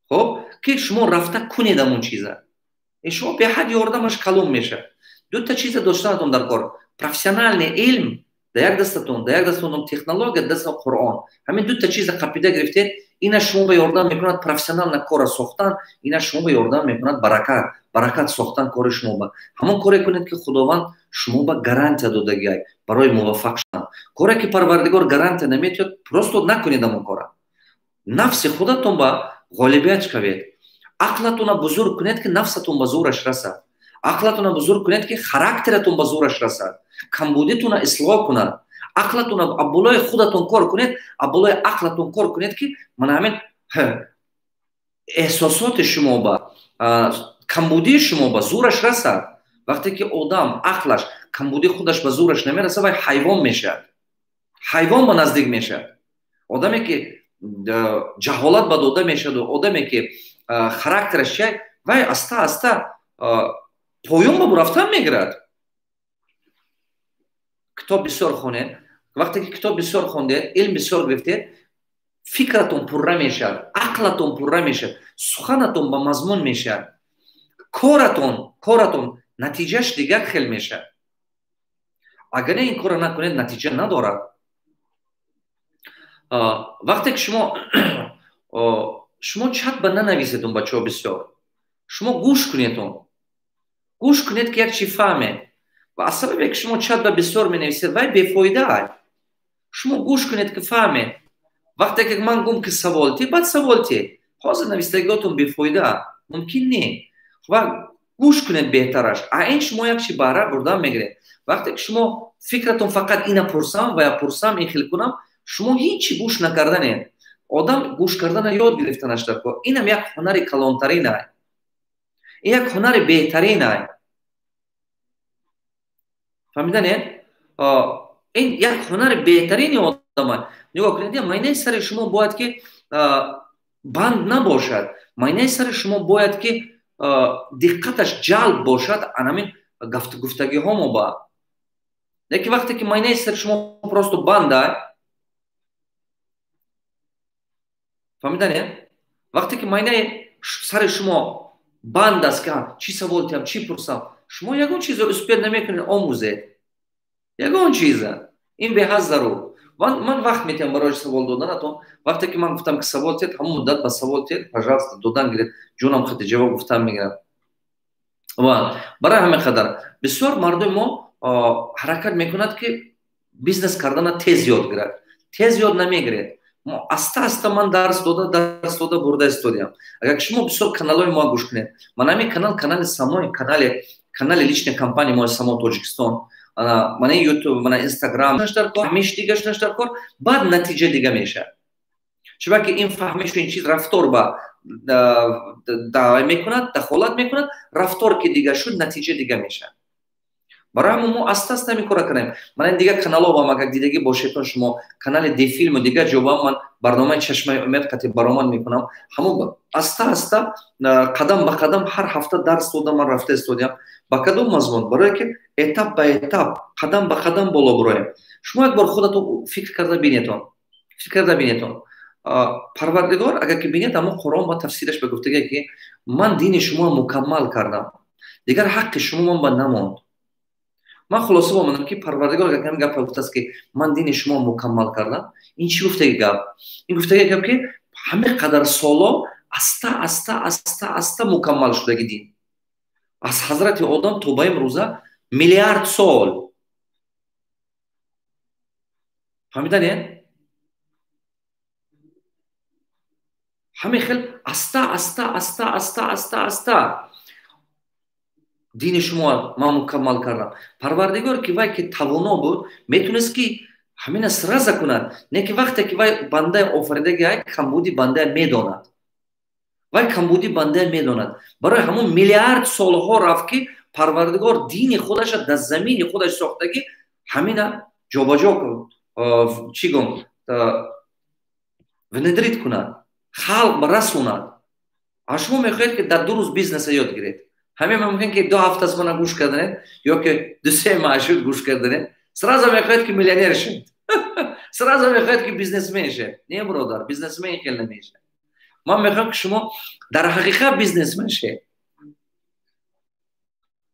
Хоб, ки шумо рафта кунед ҳамон чиза, шумо беҳад ёрдамаш калон мешавад. Дута чиза доштанатон дар кор: профессиональный илм дар як дастатон, дар як дастатон технология, дастатон Қуръон. Ҳамин дута чиза қапида гирифтед, ина шумо ба ёрдам мекунад профессионально кора сохтан, ина шумо ба ёрдам мекунад баракат сохтан кори шумо ба. Ҳамон коре кунед, ки Худованд шумо ба гарантия додагиай барои муваффақ шудан. Коре ки Парвардигор гарантия наметиҳад, просто накунед ҳамон кора. Нафси худатон ба ғолибият шавед, ақлатона бузург кунед, ки нафсатон ба зӯраш расад. Ақлатона бузург кунед, ки характератон ба зӯраш расад, камбудитона ислоҳ кунад. Ақлатона абболои худатон кор кунед, абболои ақлатон кор кунед, ки мана ҳамин эҳсосоти шумо ба, камбудии шумо ба зӯраш расад. Вақте ки одам ақлаш камбудии худаш ба зӯраш намерасад, вай ҳайвон мешавад, ҳайвон ба наздик мешавад. Одаме ки ҷаҳолат ба дода мешаваду одаме ки характераш чай, вай аста аста поён ба рафтан мегирад. Китоб бисёр хонед. Вақте ки китоб бисёр хондед, илм бисёр гирифтед, фикратон пурра мешавад, ақлатон пурра мешавад, суханатон ба мазмун мешавад, коратон натиҷааш дигар хел мешавад. Агар не, ин корро накунед, натиҷа надорад. Вақте ки шумо чат ба нанависедун, бачаҳо, бисёр шумо гӯш кунедун, гӯш кунед, ки як чи фаҳмед. Ва аз сабабе ки шумо чат ба бисёр менависед, вай бефоида. Шумо гӯш кунед, ки фаҳмед. Вақте ки ман гум ки савол ти, баъд савол ти. Ҳозир навистагиотон бефоида мумкин не, ва гӯш кунед беҳтараш. А ин шумо як чи баҳра бурдан мегиред. Вақте ки шумо фикратон фақат ина пурсам ва я пурсам, ин хел кунам, шумо ҳеҷ чи гӯш накарданед. Одам гӯш кардана ёд гирифтанаш дар кор. Инам як ҳунари калонтаринай, ин як ҳунари беҳтаринай. Фаҳмиданед? Ин як ҳунари беҳтарини. Одама нигоҳ кунед, майнаи сари шумо бояд ки банд набошад, майнаи сари шумо бояд ки диққаташ ҷалб бошад анамин гуфтагиҳо мо ба. Лекин вақте ки майнаи сари шумо просто банда, фаҳмидане? Вақте ки майнаи сари шумо банд аст, ки чӣ савол тиҳам, чӣ пурсам, шумо ягон чизо успед намекунед омӯзед. Ягон чиза. Ин беҳад зарур. Ман вақт метиҳам барои савол доданатон. Вақте ки ман гуфтам ки савол тиҳед, ҳамон муддат ба савол тиҳед, пожалуйста, додан гиред. Ҷонам хати ҷавоб гуфтан мегирад. Ва барои ҳамин қадар бисёр мардуми мо ҳаракат мекунад ки бизнес кардана тез ёд гирад. Тез ёд намегиред. Мо аста-аста ман дарс дода бурда истодиям. Агар шумо бисёр каналҳои мо гӯш кунед, ман ҳамин канал, канали самои, канали личная компания мои само Тоҷикистон, мана YouTube, мана Instagram, фаҳмиш дига шудаш дар кор, баъд натиҷа дига мешавад. Чунки ин фаҳмишу ин чиз рафтор ба даъва мекунад, дахолат мекунад, рафтор ки дига шуд, натиҷа дига мешавад. Барои ҳамон мо аста-аста ҳамин кора кардем. Мана ин дигар каналҳо агар дидагӣ бошедтон шумо, канали Дефилму дигар ҷоба ман барномаи Чашмаи Умед қати баромад мекунам. Ҳамон аста-аста қадам ба қадам ҳар ҳафта дарс дода ман рафта истодиям. Ба кадом мазмун? Барое ки этап ба этап, қадам ба қадам боло бироем. Шумо як бор худатон фикр карда бинетон. Фикр карда бинетон. Парвардигор агар ки бинед, ҳамон Қуръон ба тафсираш ба гуфтагие ки ман дини шумо мукаммал кардам. Дигар ҳаққи шумо ман ба намонд. Ман хулоса омадам ки Парвардигор агар ҳамин гапро гуфтааст ки ман дини шумо мукаммал кардам, ин чӣ гуфтаги гап? Ин гуфтаги гап ки ҳамин қадар соло аста аста аста аста мукаммал шудаги дин. Аз ҳазрати Одам то ба имрӯза миллиард сол. Фаҳмидане? Ҳамин хел аста аста аста аста аста аста дини шумо ман мукаммал кардам. Парвардигор ки вай ки тавоно буд, метунист ки ҳамина сраза кунад. Не ки вақте ки вай бандаи офаридаги ай камбуди бандая медонад. Вай камбуди бандая медонад. Барои ҳамон миллиард солҳо рафт ки Парвардигор дини худаша дар замини худаш сохтаги ҳамина ҷобаҷо чӣ гум внедрит кунад, халқ расонад. А шумо мехоҳед ки дар 2 рӯз бизнеса ёд гиред. Ҳамин мумкин ки 2 ҳафта аз мана гӯш карданед ё ки 2-3 маҳ шуд гӯш карданед, сразу мехоҳед ки миллионер шавед. Сразу мехоҳед ки бизнесмен шавед. Не, бародар, бизнесмен хел намешавад. Ман мехоҳам ки шумо дар ҳақиқат бизнесмен шавед.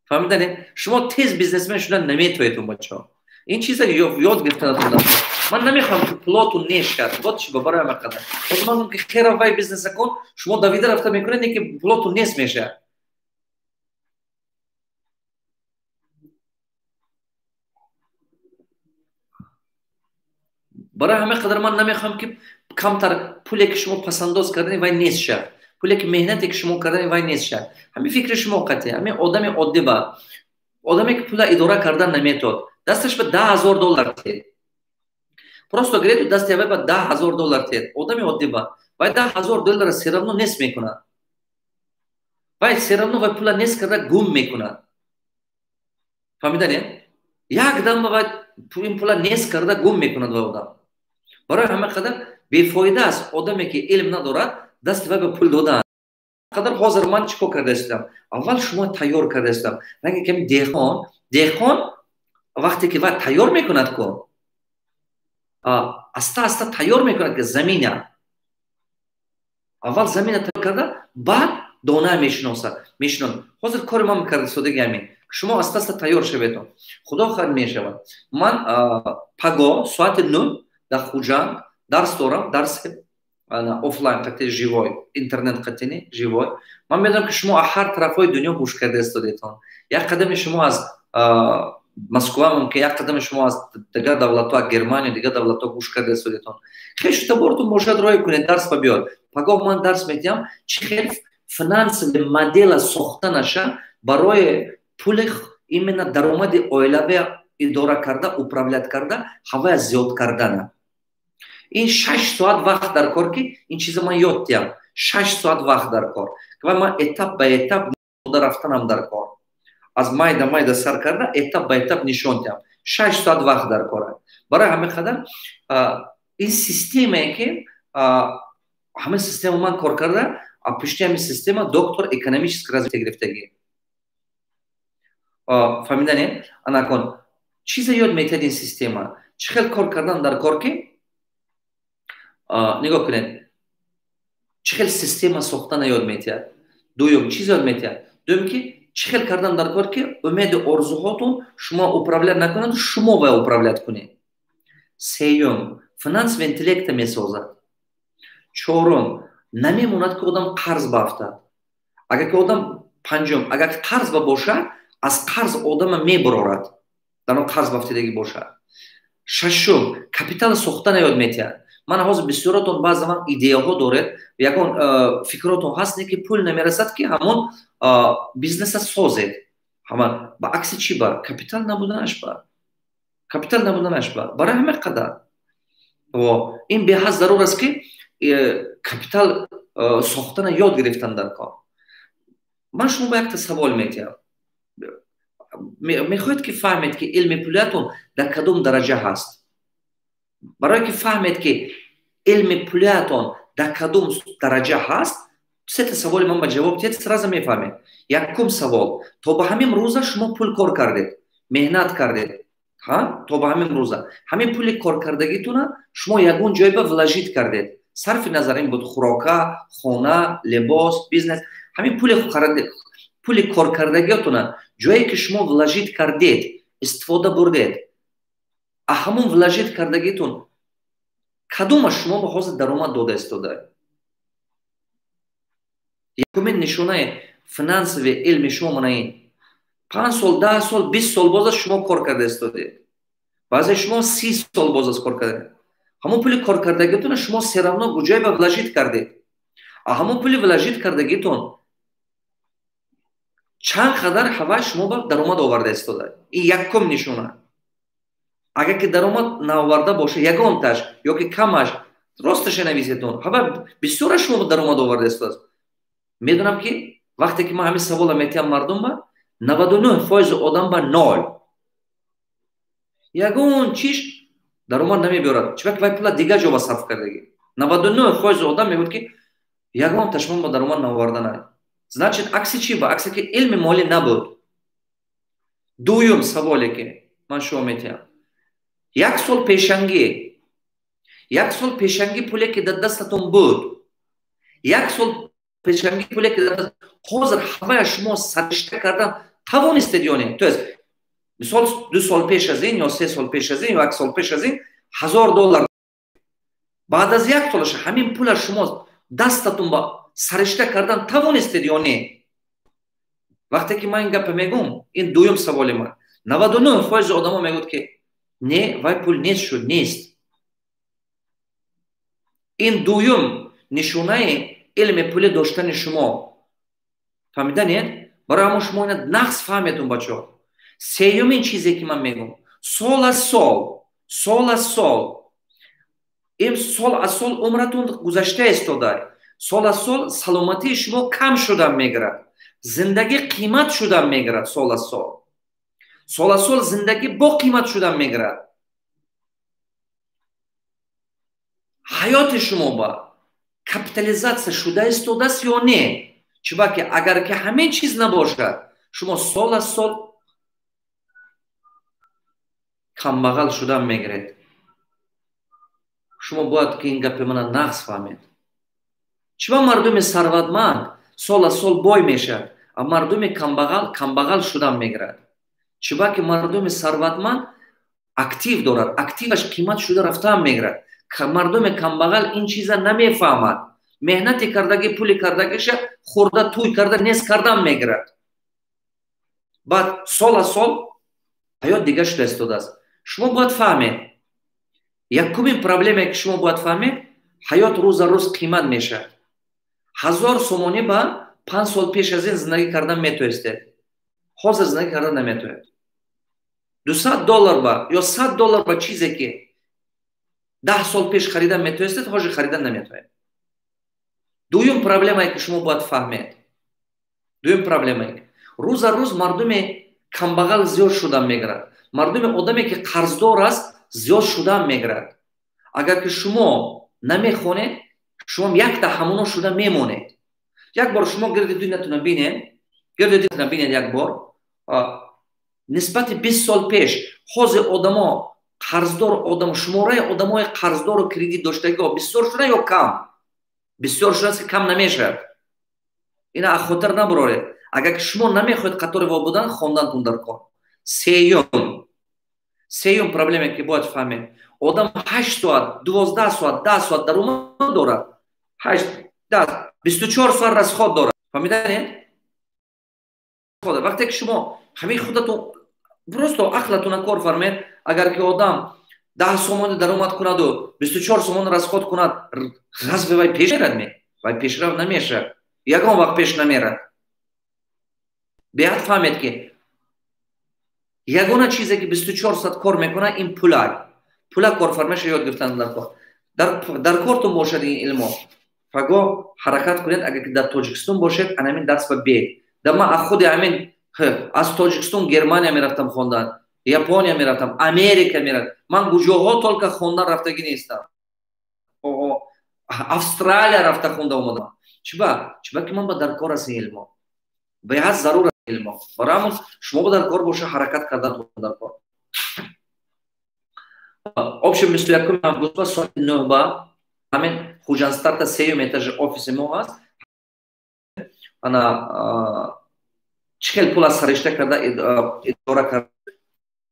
Фаҳмиданед? Шумо тез бизнесмен шудан наметавонед, бачаҳо. Ин чиза ёд гирифтанатон. Ман намехоҳам ки пулотун нешад. Вот чи ба барои ҳама қадар. Ҳозир ман гуфтам ки хера вай бизнеса кун, шумо давида рафта мекунед, не ки пулотун нест мешавад. Барои ҳама қадар ман намехоҳам ки камтар пуле ки шумо пасандоз кардани вай нест шавад. Пуле ки меҳнате ки шумо кардани вай нест шавад. Ҳамин фикри шумо қатъи, ҳамин одами оддӣ ба одаме ки пула идора кардан наметавонад, дасташ ба $10,000 тиҳед. Просто гиреду дасти вай ба $10,000 тиҳед. Одами оддӣ ба вай $10,000 все равно нест мекунад. Вай все равно вай пула нест карда гум мекунад. Фаҳмиданед? Як дам вай ин пула нест карда гум мекунад вай одам. Барои ҳама қадар бефоида аст одаме ки илм надорад, дасти вай ба пул додан. Қадар ҳозир ман чӣ кор карда истодам? Аввал шумо тайёр карда истодам. Ранги ками деҳқон вақте ки вай тайёр мекунад ку, аста аста тайёр мекунад ки замина. Аввал замина тайёр карда, баъд дона мешиносад, мешиносад. Ҳозир кори ман карда истодаги ҳамин. Шумо аста аста тайёр шаведон. Худо хоҳад мешавад. Ман паго соати 9 дар Хуҷанд дарс дорам, дарси офлайн қати живой, интернет қатини живой. Ман медонам ки шумо аз ҳар тарафҳои дунё гӯш карда истодетон. Як қадами шумо аз Москва мумкин, як қадами шумо аз дигар давлатҳо, аз Германия, дигар давлатҳо гӯш карда истодетон. Хешу табортон бошад, роҳ кунед, дарс ба биёд. Пагоҳ ман дарс медиҳам, чӣ хел финансовый модела сохта наша барои пули именно даромади оилавӣ идора карда, управлять карда, ҳавая зиёд кардана. Ин 6 соат вақт дар кор ки ин чиза ман ёд диҳам. 6 соат вақт дар кор. Ва ман этап ба этап рафтанам дар кор. Аз майда майда сар карда этап ба этап нишон диҳам. 6 соат вақт дар кор. Барои ҳамин қадар ин системае ки ҳамин система ман кор карда, пушти ҳамин система доктор экономический развитие гирифтагӣ. Фаҳмидане? Анакон чизе ёд метиҳад ин система? Чӣ хел кор кардан дар кор ки нигоҳ кунед, чӣ хел система сохтана ёд метиҳад. Дуюм, чиз ёд метиҳад? Дуюм ки чӣ хел кардан дар кор ки умеду орзуҳотон шумо управлять накунад, шумо бояд управлять кунед. Сеюм, финансовый интеллекта месозад. Чорум, намемонад ки одам қарз баафтад. Агар ки одам, панҷум, агар ки қарз ба бошад, аз қарз одама мебурорад, дар он қарз бафтидагӣ бошад. Шашум, капитал сохтана ёд метиҳад. Ман ҳозир бисёротон баъзан вақт идеяҳо доред, ягон фикротон ҳаст, не ки пул намерасад ки ҳамон бизнеса созед. Ҳама ба акси чӣ, ба капитал набуданаш, ба капитал набуданаш, ба барои ҳамин қадар ин беҳад зарур аст ки капитал сохтана ёд гирифтан дар кор. Ман шумо ба якта савол метиҳам. Мехоҳед ки фаҳмед ки илми пулиятон дар кадом дараҷа ҳаст? Барое ки фаҳмед ки илми пулиятон дар кадом дараҷа ҳаст, сета саволи ман ба ҷавоб диҳед, сразу мефаҳмед. Якум савол: то ба ҳамин рӯза шумо пул кор кардед, меҳнат кардед, то ба ҳамин рӯза ҳамин пули коркардагитона шумо ягон ҷой ба вложить кардед, сарфи назар ин буд хӯрока, хона, либос, бизнес, ҳамин пули коркардагиотона ҷое ки шумо вложить кардед, истифода бурдед, а ҳамон вложить кардагитон кадома шумо ба ҳозир даромад дода истода? Якумин нишонаи финансовый илми шумо мана ин. 5 сол, 10 сол, 20 сол боз аст шумо кор карда истодед, баъзе шумо 30 сол боз аст кор карда. Ҳамон пули коркардагитона шумо всё равно ҷое ба вложить кардед, а ҳамон пули вложить кардагитон чанд қадар ҳава шумо ба даромад оварда истода? Ин якум нишона. Агар ки даромад наоварда боша ягонташ ё ки камаш, росташа нависетон, ҳава бисёра шумо ба даромад оварда истодааст. Медонам ки вақте ки ман ҳамин савола метиҳам мардум ба, 99% одам ба ноль, ягон чиш даромад намебиёрад, чунки вай пула дигар ҷо ба сарф кардагӣ. 99% одам мегӯяд ки ягон ташмон ба даромад наоварданай. Значит, акси чӣ? Ба акси ки илми молӣ набуд. Дуюм саволе ки ман шумо метиҳам: як сол пешангӣ, як сол пешангӣ пуле ки дар дастатон буд, як сол пешангӣ пуле ки ҳозир ҳавая шумо саришта кардан тавонистед ё не? То есть мисол, 2 сол пеш аз ин ё 3 сол пеш аз ин ё як сол пеш аз ин 1000 доллар, баъд аз як солаша ҳамин пула шумо дастатон ба саришта кардан тавонистед ё не? Вақте ки ман ин гапа мегӯм, ин дуюм саволи ман, 99% одамо мегӯяд ки не, вай пул нест шуд, нест. Ин дуюм нишонаи илми пулӣ доштани шумо. Фаҳмиданед? Барои ҳамон шумо ина нағз фаҳметун, бачаҳо. Сеюмин чизе ки ман мегӯм: сол аз сол, сол аз сол, ин сол аз сол умратон гузашта истода, сол аз сол саломатии шумо кам шудан мегирад, зиндагӣ қимат шудан мегирад, сол аз сол, сол аз сол зиндагӣ бо қимат шудан мегирад. Ҳаёти шумо ба капитализатсия шуда истодааст ё не? Чунки агар ки ҳамин чиз набошад, шумо сол аз сол камбағал шудан мегиред. Шумо бояд ки ин гапи мана нағз фаҳмед. Чиба мардуми сарватманд сол аз сол бой мешавад, а мардуми камбағал камбағал шудан мегирад? Чиба ки мардуми сарватманд актив дорад, активаш қимат шуда рафтан мегирад. Мардуми камбағал ин чиза намефаҳмад, меҳнати кардагӣ, пули кардагиша хӯрда, тӯй карда, нест кардан мегирад. Баъд сол аз сол ҳаёт дигар шуда истодааст. Шумо бояд фаҳмед, якумин проблеме ки шумо бояд фаҳмед: ҳаёт рӯза рӯз қимат мешавад. 1000 сомонӣ ба 5 сол пеш аз ин зиндагӣ кардан метавонистед, ҳозир зиндагӣ кардан наметавонед. 200 доллар ба ё 100 доллар ба чизе ки 10 сол пеш харидан метавонистед, ҳозир харидан наметавонед. Дуюм проблемае ки шумо бояд фаҳмед, дуюм проблемае: рӯза рӯз мардуми камбағал зиёд шудан мегирад. Мардуми одаме, ки қарздор аст, зиёд шудан мегирад. Агар ки шумо намехонед, шумо якта ҳамоно шуда мемонед. Як бор шумо гирди дунятона бинед, гирди дунятона бинед як бор. Нисбати 20 сол пеш ҳозир одамо қарздор, одам, шумораи одамои қарздору кредит доштагиҳо бисёр шуда ё кам? Бисёр шудааст, ки кам намешавад. Ина аз хотир набуроред. Агар ки шумо намехоҳед қатори во будан, хондантун дар кор. Сеюм проблеме, ки бояд фаҳмед: одам 8 соат, 12 соат, 10 соат даромад дорад, ҳашт, даҳ, 24 соат расход дорад. Фаҳмиданед? Вақте ки шумо ҳамин худатон просто ақлатона кор фармед, агар ки одам 10 сомони даромад кунаду 24 сомон расход кунад, разве вай пеш мерад? Ме вай пешрав намешавад, ягон вақт пеш намерад. Беҳад фаҳмед, ки ягона чизе, ки 24 соат кор мекунад, ин пулак. Пула корфармаша ёд гирифтан дар кор. Дар кортон бошад ин илмо. Паго ҳаракат кунед, агар ки дар Тоҷикистон бошед, анамин дарс ба бед. Да ман аз худи ҳамин, аз Тоҷикистон Германия мерафтам хондан, Япония мерафтам, Америка мерафтам. Ман куҷоҳо только хондан рафтагӣ нестам. Австралия рафта хонда омадам. Чиба? Чиба ки ман ба дар кор аст ин илмо, беҳад зарур аст илмо. Барои ҳамон шумо дар кор боша, ҳаракат кардан дар кор. Общем, 21 август ба соати 9 ба ҳамин Хуҷанд Старта, сеюм этажи офиси мо ҳаст. Ана чӣ хел пул аз саришта карда идора карда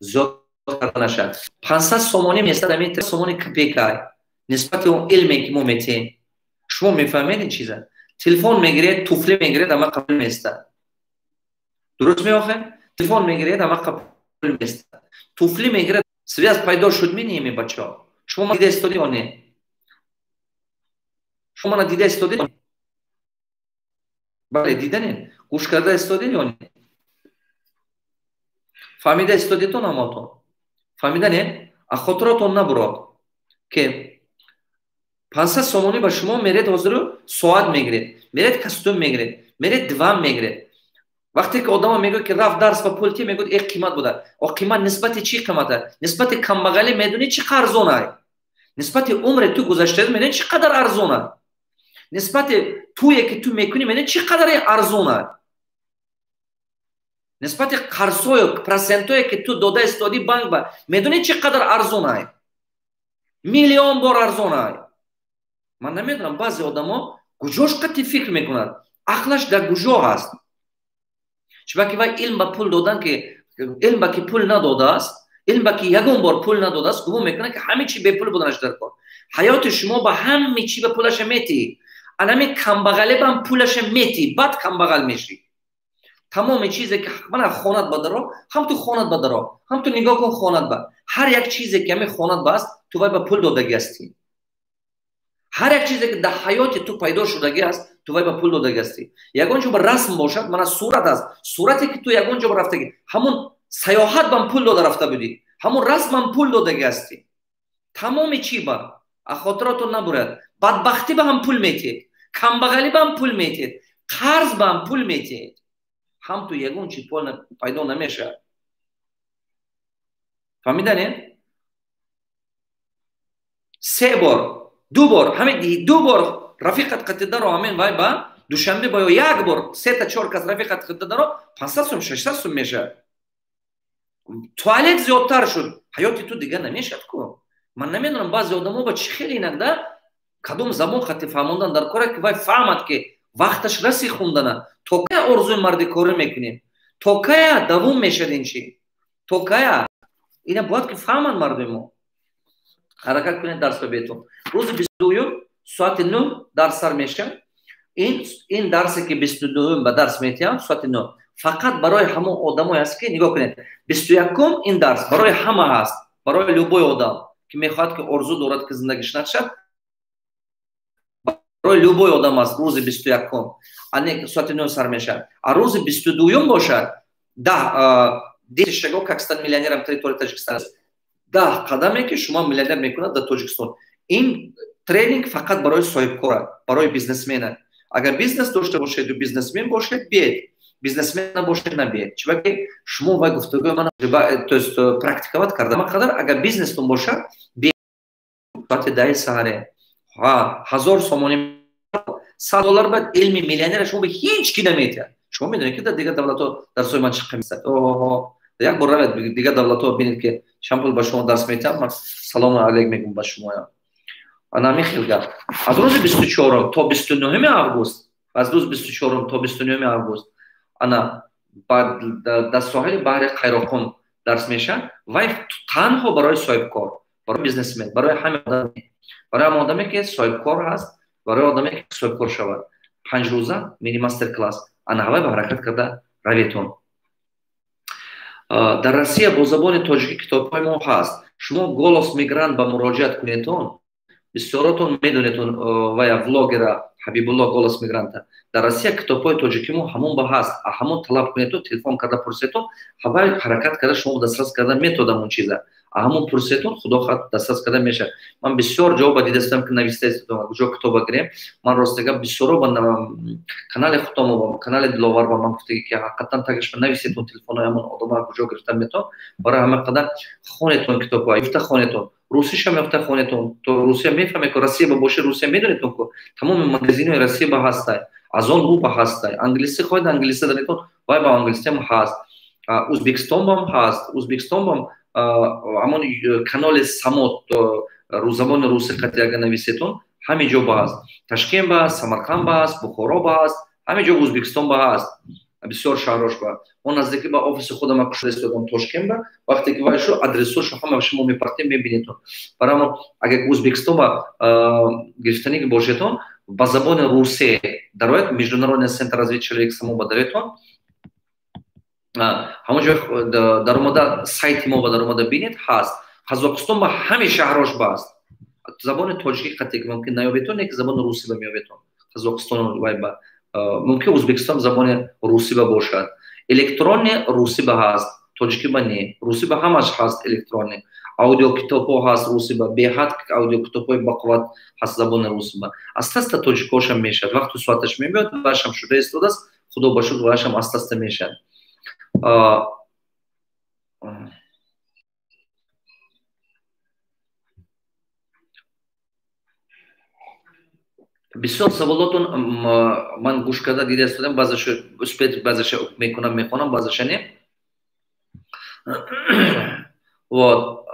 зиёд карда нашад. 500 сомонӣ местад, ҳамин сомони копейка нисбати он илме, ки мо метиҳем. Шумо мефаҳмед ин чиза? Телефон мегиред, туфли мегиред, ама қабул местад. Дуруст меохе? Телефон мегиред, ама қабул местад, туфли мегиред. Связь пайдо шуд ми неми, бачаҳо? Шумо мана дида истоди ё не? Шумо мана дида истоди? Бале, диданед? Гӯш карда истодед ё не? Фаҳмида истодетон ҳамотон? Фаҳмиданед? А хотиротон набурод, ки 500 сомонӣ ба шумо меред, ҳозиру соат мегиред, меред, костюм мегиред, меред, диван мегиред. Вақте ки одамо мегӯяд, ки рафт дарс ба пул ки мегӯяд, э, қимат буда. О, қимат нисбати чӣ қимата? Нисбати камбағалӣ медонӣ чӣ қадр арзонай? Нисбати умре ту гузашта медонӣ чӣ қадар арзона? Нисбати тӯе, ки ту мекунӣ, медонӣ чӣ қадаре арзона? Нисбати қарзҳою процентое, ки ту дода истоди банк ба, медонӣ чӣ қадар арзонай? Миллион бор арзонай. Ман намедонам, баъзе одамо куҷош қатъи фикр мекунад, ақлаш дар куҷо ҳаст. Чунки вай илм ба пул додан, ки илм ба ки пул надодааст, илм ба ки ягон бор пул надодааст, гумон мекунад, ки ҳаме чи бепул буданаш дар кор. Ҳаёти шумо ба ҳаме чи ба пулаша метиҳӣ. Анами камбағале ба пулаша метиҳӣ, баъд камбағал мешӣ. Тамоми чизе, ки мана хонат ба даро, ҳам ту хонат ба даро, ҳам ту нигоҳ кун хонат ба. Ҳар як чизе, ки ҳамин хонат ба аст, ту вай ба пул додагӣ ҳастӣ. Ҳар як чизе, ки дар ҳаёти ту пайдо шудагӣ аст, ту вай ба пул додагӣ ҳастӣ. Ягон ҷо ба расм бошад, мана сурат аст, сурате, ки ту ягон ҷо рафтагӣ, ҳамун саёҳат бам пул дода рафта будӣ, ҳамун расмам пул додагӣ ҳастӣ. Тамоми чӣ ба а хотиротон набурад: бадбахтӣ ба ҳам пул метиҳед, камбағалӣ ба ҳам пул метиҳед, қарз ба ҳам пул метиҳед. Ҳам ту ягон чи пайдо намешавад. Фаҳмиданед? Се бор, ду бор, ҳамин ду бор рафиқат қатидаро, ҳамин вай ба Душанбе ба ё як бор сета, чор кас рафиқат қатидаро, 500 сум, 600 сум мешавад. Туалет зиёдтар шуд, ҳаёти ту дигар намешавад ку. Ман намедонам, баъзе одамо ба чӣ хеле инакда кадом забон хати фаҳмондан дар кора, ки вай фаҳмад, ки вақташ раси хундана. То кая орзуи мардикорӣ мекунем? То кая давом мешавад ин чи? То кая? Ина бояд ки фаҳманд мардуми мо. Ҳаракат кунед, дарс ба бетон. Рӯзи 22-юм соати 9 дарс сар мешавад. Ин дарсе, ки 22-юм ба дарс метиҳам, соати 9, фақат барои ҳамон одамое аст, ки нигоҳ кунед: 21-ум ин дарс барои ҳама ҳаст, барои любой одам, ки мехоҳад, ки орзу дорад, ки зиндагиш нақшад, барои любой одам аст. Рӯзи 21-ум соати 9 сар мешавад. А рӯзи 22-юм бошад, даҳ 10 шагов, как стать миллионером территории Таджикистана, 10 қадаме, ки шумо миллионер мекунад дар Тоҷикистон. Ин тренинг фақат барои соҳибкора, барои бизнесмена. Агар бизнес дошта бошеду бизнесмен бошед, биед. Бизнесмен набошед, набиед. Чунки шумо вай гуфтугӯи ман, то есть практиковать карда. Ма қадар агар бизнестон бошад, соати 10 саҳаре, ҳа, 1000 сомонӣ, $100 баъд илми миллионера шумо ба ҳеҷ ки наметиҳад. Шумо медонед, ки дар дигар давлатҳо дарсҳои ман чӣ қимат. Оҳо, як бор равед дигар давлатҳо, бинед, ки чанд пул ба шумо дарс метиҳам. Ман салому алейк мегӯм ба шумоям. Ана ҳамин хел гап. Аз рӯзи 24 то 29 август, аз рӯзи 24 то 29 август, ана дар соҳили баҳри Қайроқум дарс мешавад. Вай танҳо барои соҳибкор, барои бизнесмен, барои ҳама одам, барои ҳама одаме, ки соҳибкор ҳаст, барои одаме, ки соҳибкор шавад. 5 рӯза мини мастер класс. Ана ҳавай ба ҳаракат карда раведтон. Дар Россия бо забони тоҷикӣ китобҳои мо ҳаст. Шумо Голос Мигрант ба муроҷиат кунедтон. Бисёротон медонедтон вая влогера Ҳабибулло Голос Мигранта. Дар Россия китобҳои тоҷикӣ мо ҳамон ба ҳаст. Ҳамон талаб кунедтон, телефон карда пурседтон, ҳавай ҳаракат карда шумо дастрас карда методам он чиза. Ҳамон пурседтон, худо хоҳад, дастрас карда мешавад. Ман бисёр ҷавоба дидастам, ки нависта куҷо китоба гирем. Ман ростига бисёро ба канали худомо, ба канали Диловар ба ман гуфтаги, ки ҳақиқатан тагаш нависетон телефонои ҳамон одама, куҷо гирифтан метон. Барои ҳама қадар хонетон китобҳо, ёфта хонетон. Русишам ёфта хонетон. То Русия мефаҳме, ку Россия ба боши, Русия медонетон, ку тамоми магазинҳои Россия ба ҳастай. Аз он ру ба ҳастай. Англисӣ хоҳед, англисӣ даретон, вай ба англисиам ҳаст. Ӯзбекистон бам ҳаст. Ӯзбекистон бам ҳамон канали Самот забони русӣ қати агар нависетон, ҳамин ҷо ба ҳаст. Ташкент ба ҳаст, Самарқанд ба ҳаст, Бухоро ба ҳаст, ҳамин ҷо Ӯзбекистон ба ҳаст. Бисёр шаҳрош ба. Мо наздики ба офиси худама кушода истодам Тошкент ба. Вақте ки вай шу адресҳошо ҳама шумо мепартем, мебинедтон. Барои ҳамон агар Ӯзбекистон ба гирифтанӣ бошедтон, ба забони русӣ дарояд, Международный центр развития человека само ба дароядтон. Ҳамон ҷо даромада, сайти мо ба даромада бинед, ҳаст. Қазоқистон ба ҳамин шаҳрош ба аст. Забони тоҷикӣ қате ки мумкин наёбедтон, яки забони русӣ ба меёбедтон. Қазоқистон вай ба мумкин Ӯзбекистон забони русӣ ба бошад. Электронный русӣ ба ҳаст, тоҷикӣ ба не. Русӣ ба ҳамаш ҳаст электронный. Аудиокитобҳо ҳаст русӣ ба, беҳад аудиокитобҳои бақувват ҳаст забони русӣ ба. Аста-аста тоҷикҳошам мешавад. Вақту соаташ мебиёд, вашам шуда истодааст, худо ба шукр, вашам аста-аста мешавад. Бисёр саволотон ман гӯш карда дида истодам, баъзеша успеть, баъзеша мекунам, мехонам, баъзеша не. Вот.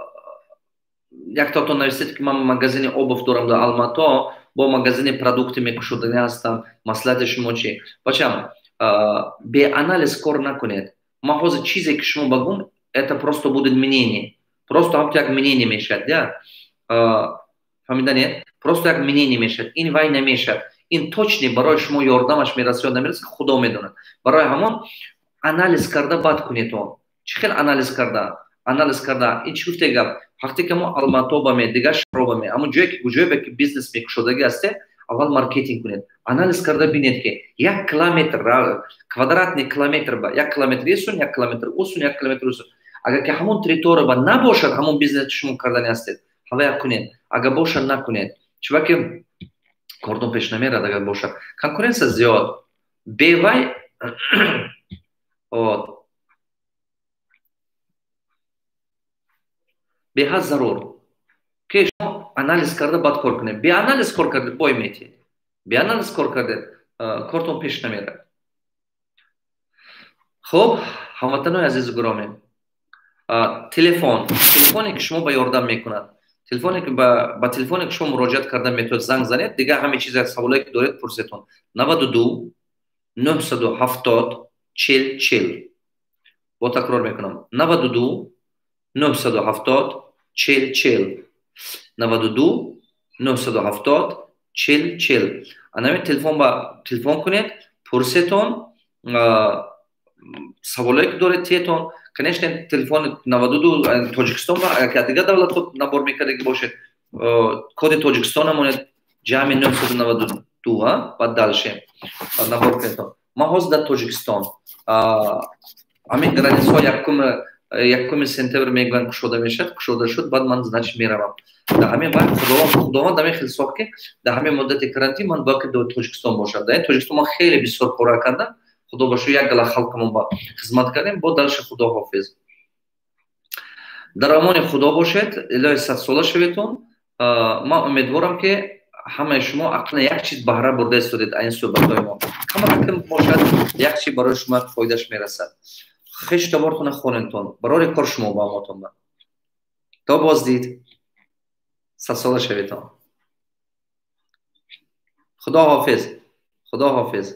Яктотон нависед, ки ман магазини обувь дорам дар Алмато, бо магазини продукты мекушодани ҳастам. Маслиҳати шумо чӣ? Бачам, бе анализ кор накунед. Ман ҳозир чизе, ки шумо багум, это просто будет мнение. Просто ҳамто як мнение мешавад, я? Фаҳмиданед? Просто як мнение мешавад. Ин вай намешавад. Ин точно барои шумо ёрдамаш мерасад ё намерасад, худо медонад. Барои ҳамон анализ карда баъд кунед он. Чӣ хел анализ карда? Анализ карда. Ин чӣ гуфте гап? Вақте ки мо Алмато ба ме, дигар шаҳрҳо ба ме, ҳамон ҷое ки куҷое ки бизнес мекушодагӣ ҳасте, аввал маркетинг кунед. Анализ карда бинед, ки 1 километр, квадратный километр ба 1 километр есун, 1 километр усун, 1 километр усун. Агар ки ҳамон территория ба набошад, ҳамон бизнес шумо кардани ҳастед, ҳавая кунед. Агар бошад, накунед. Чунки кордон пеш намерад, агар бошад. Конкуренция зиёд. Бевай вот. Беҳад зарур, ки шумо анализ карда баъд кор кунед. Бе анализ кор кардед, бой метиҳед. Бе анализ кор кардед, кортон пеш намерад. Хуб, ҳамватанои азизу гиромӣ, телефон, телефоне, ки шумо ба ёрдам мекунад, телефоне, ки ба телефоне, ки шумо муроҷиат карда метавонед, занг занед, дигар ҳаме чизе, саволое, ки доред, пурсетон: 92 970 40 40. Бо такрор мекунам: 92 970 40 40, 92 970 40 40. Анами телефон ба телефон кунед, пурсетон саволое, ки доред, тиетон. Конечно, телефони 92 Тоҷикистон ба, агар дигар давлатҳо набор мекардаги бошед, коди Тоҷикистон монед, ҷамъи 992, баъд дальше набор кунедтон. Ман ҳозир дар Тоҷикистон. Ҳамин границаҳо 1 сентябр мегӯянд, кушода мешавад. Кушода шуд, баъд ман, значит, меравам. Дар ҳамин вақт Худованд ҳамин хел сохт, ки дар ҳамин муддати карантин ман бояд ки дар Тоҷикистон бошам. Дар ин Тоҷикистон ман хеле бисёр кора кардам. Худо ба шукр, як гала халқамон ба хизмат кардем. Бо дальше худоҳофиз, дар амони Худо бошед, илоҳи садсола шаветон. Ман умедворам, ки ҳамаи шумо ақлан як чиз баҳра бурда истодед. Ин суҳбатҳои мо камакам бошад, як чиз барои шумо фоидаш мерасад. Хештабортона хонентон, барори кор шумо ба амотон. То боздид, садсола шаветон. Худо ҳофиз, худо ҳофиз.